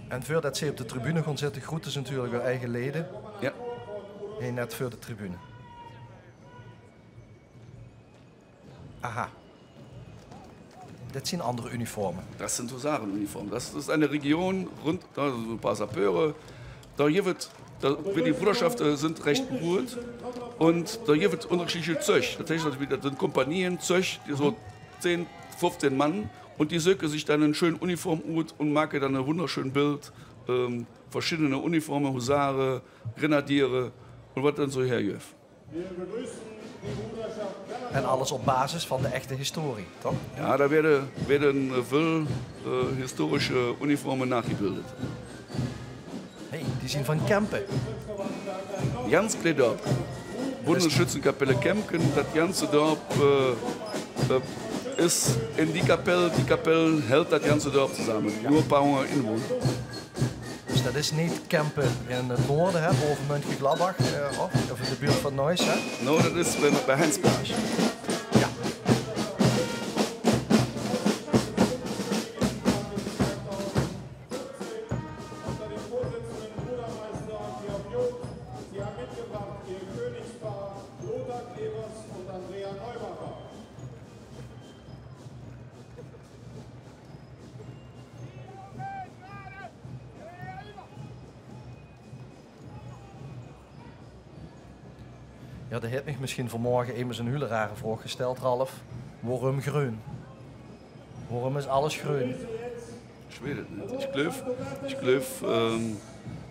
En veurdet ze op de tribune gaon zitte, groete ze natuurlik häör eige lede. Ja. Hie net veur de tribune. Aha. Dit zeen anger uniforme. Dat zeen Husarenuniforme. Dat is, dat is eine Region rund, dao zeen e paar Sappeure. Dao giff et, dao, wie die Broderschafte, eh, zint rech groeët. Un dao giff et unnerschiedliche Zöch. Dat heet, dat, dat zint Kompanieen, Zöch, die su zehn, fünfzehn Mann. Un die söke sich dann e schön Uniform ut un make dann e wunderschön Bild. Ähm, verschiedene Uniforme, Husare, Grenadiere un wat dann su hergiff. En alles op basis van de echte historie, toch? Ja, dao weerde, weerde väöl, eh, historische Uniforme nohgebildet. Hey, die zeen van Kempen. Ganz klee Dörp. Bundesschützenkapelle Kempen, dat ganze Dörp, eh, eh, is in die Kapell. Die Kapell helt dat ganze Dörp tosamme. Nur paar hunnert Inwohner. Dus dat is neet Kempen in 't noorde, hè, bove Mönchengladbach, eh, of, of in de buurt van Neuss, hè? No, dat is bie, bie Heinsberg. Ja. Ja, d'r haet mich mesjien vanmorge emes 'n hiel rare vraog gesteld, Ralf. Waorum greun? Waorum is alles greun? Ich weit et nit. Ich gleuf, ich gleuf, ähm,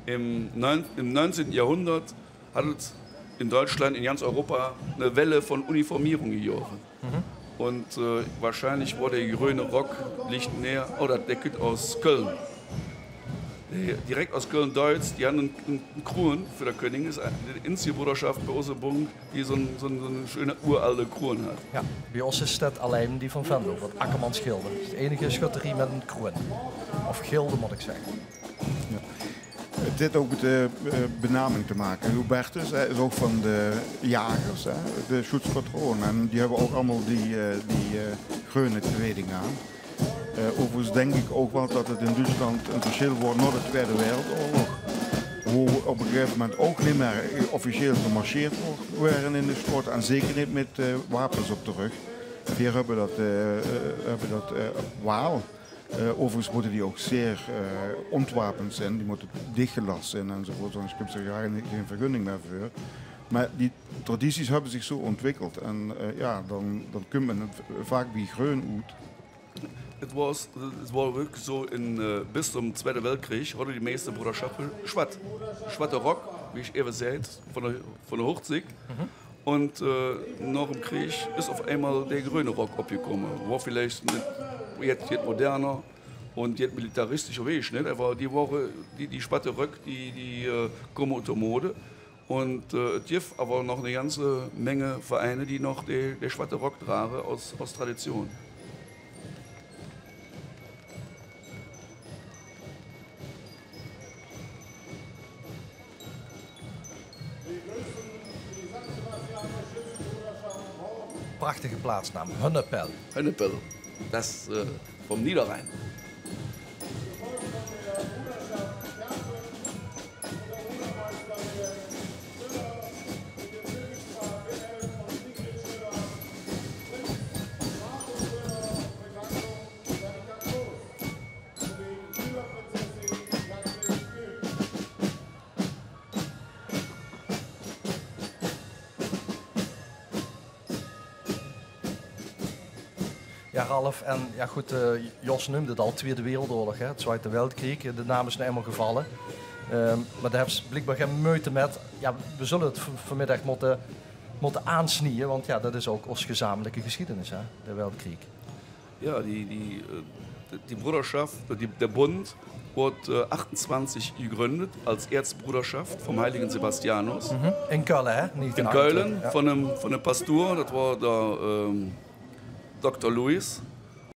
im neun-, im neunzehnten Jahrhundert hat et in Deutschland, in ganz Europa, 'ne Welle von Uniformierung gegovve. Mhm. Un, äh, wahrscheinlich wor de gröne Rock, licht näher, oder der kütt aus Köln. Die direkt aus Köln-Deutz, die han en, en, en Kroon för de Königin, is de inzige Broderschaft bie ós em Bund, die so'n, so'n, so'n schöne uralte Kroon hat. Ja, bie ós is dat allein die van Venlo, dat Ackermans Gilde. Dat is de enige sjötterie mit en kroon. Of gilde, mót ich zègke. Ja. Het heeft ook met de, eh, benaming te maken. Hubertus, hè, is ook van de jagers, hè, de schutspatroon. En die hebben ook allemaal die, eh, die, eh, greune kleding aan. Eh, overigens denk ik ook wel dat het in Duitsland een verschil wordt na de Tweede Wereldoorlog. Hoe op een gegeven moment ook niet meer officieel gemarcheerd wordt, werden in de sport. En zeker niet met, eh, wapens op de rug. Hier hebben we dat, eh, eh, hebben we dat, eh, waal. Eh, overigens moeten die ook zeer, eh, ontwapend zijn. Die moeten dichtgelast zijn enzovoort. Anders heb je daar geen, geen vergunning meer voor. Maar die tradities hebben zich zo ontwikkeld. En, eh, ja, dan, dan komt men v-, vaak bij greun uit. Het was, het was werkelijk zo in, eh, bis zum Tweede Wereldkrieg hadde die meiste Broderschafte schwat. Schwatte Rock, wie ich ewe säd, von de, von de Hochzig. Mhm. Un, äh, nach dem Krieg is auf einmal der gröne Rock opgekumme. Wor vielleicht mit, jetzt, jetzt moderner un jetzt militaristischer Weg, net? Awwer die wore, die, die schwatte Röck, die, die, äh, kumme ut de Mode. Un, äh, et giff awwer noch 'ne ganze Menge Vereine, die noch de, de schwatte Rock drage aus, aus Tradition. Prachtige plaatsnaam, Hönnepell. Hönnepell, dat is, eh, vom Niederrhein. Ja, Ralf, en ja, good, eh, Jos neumde 't al, Tweede Wereldoorlog, hè, 't Zweite Weltkrieg, de naam is noe einmaol gevalle. Ehm, mer dao höbs bliekbaar gein meujte mit. Ja, we zulle 't v-, vanmiddig mótte mótte aansnieje, want ja, dat is ouk ós gezamelike gesjiedenis, hè, de Welde Kriek. Ja, die, die, äh, die Bruderschaft, die, der Bund wurde äh, achtundzwanzig gegründet als Erzbruderschaft vom heiligen Sebastianus. In Köln, hè? Neet In Köln, von einem, von einem Pastor, das war der ähm, Doktor Louis.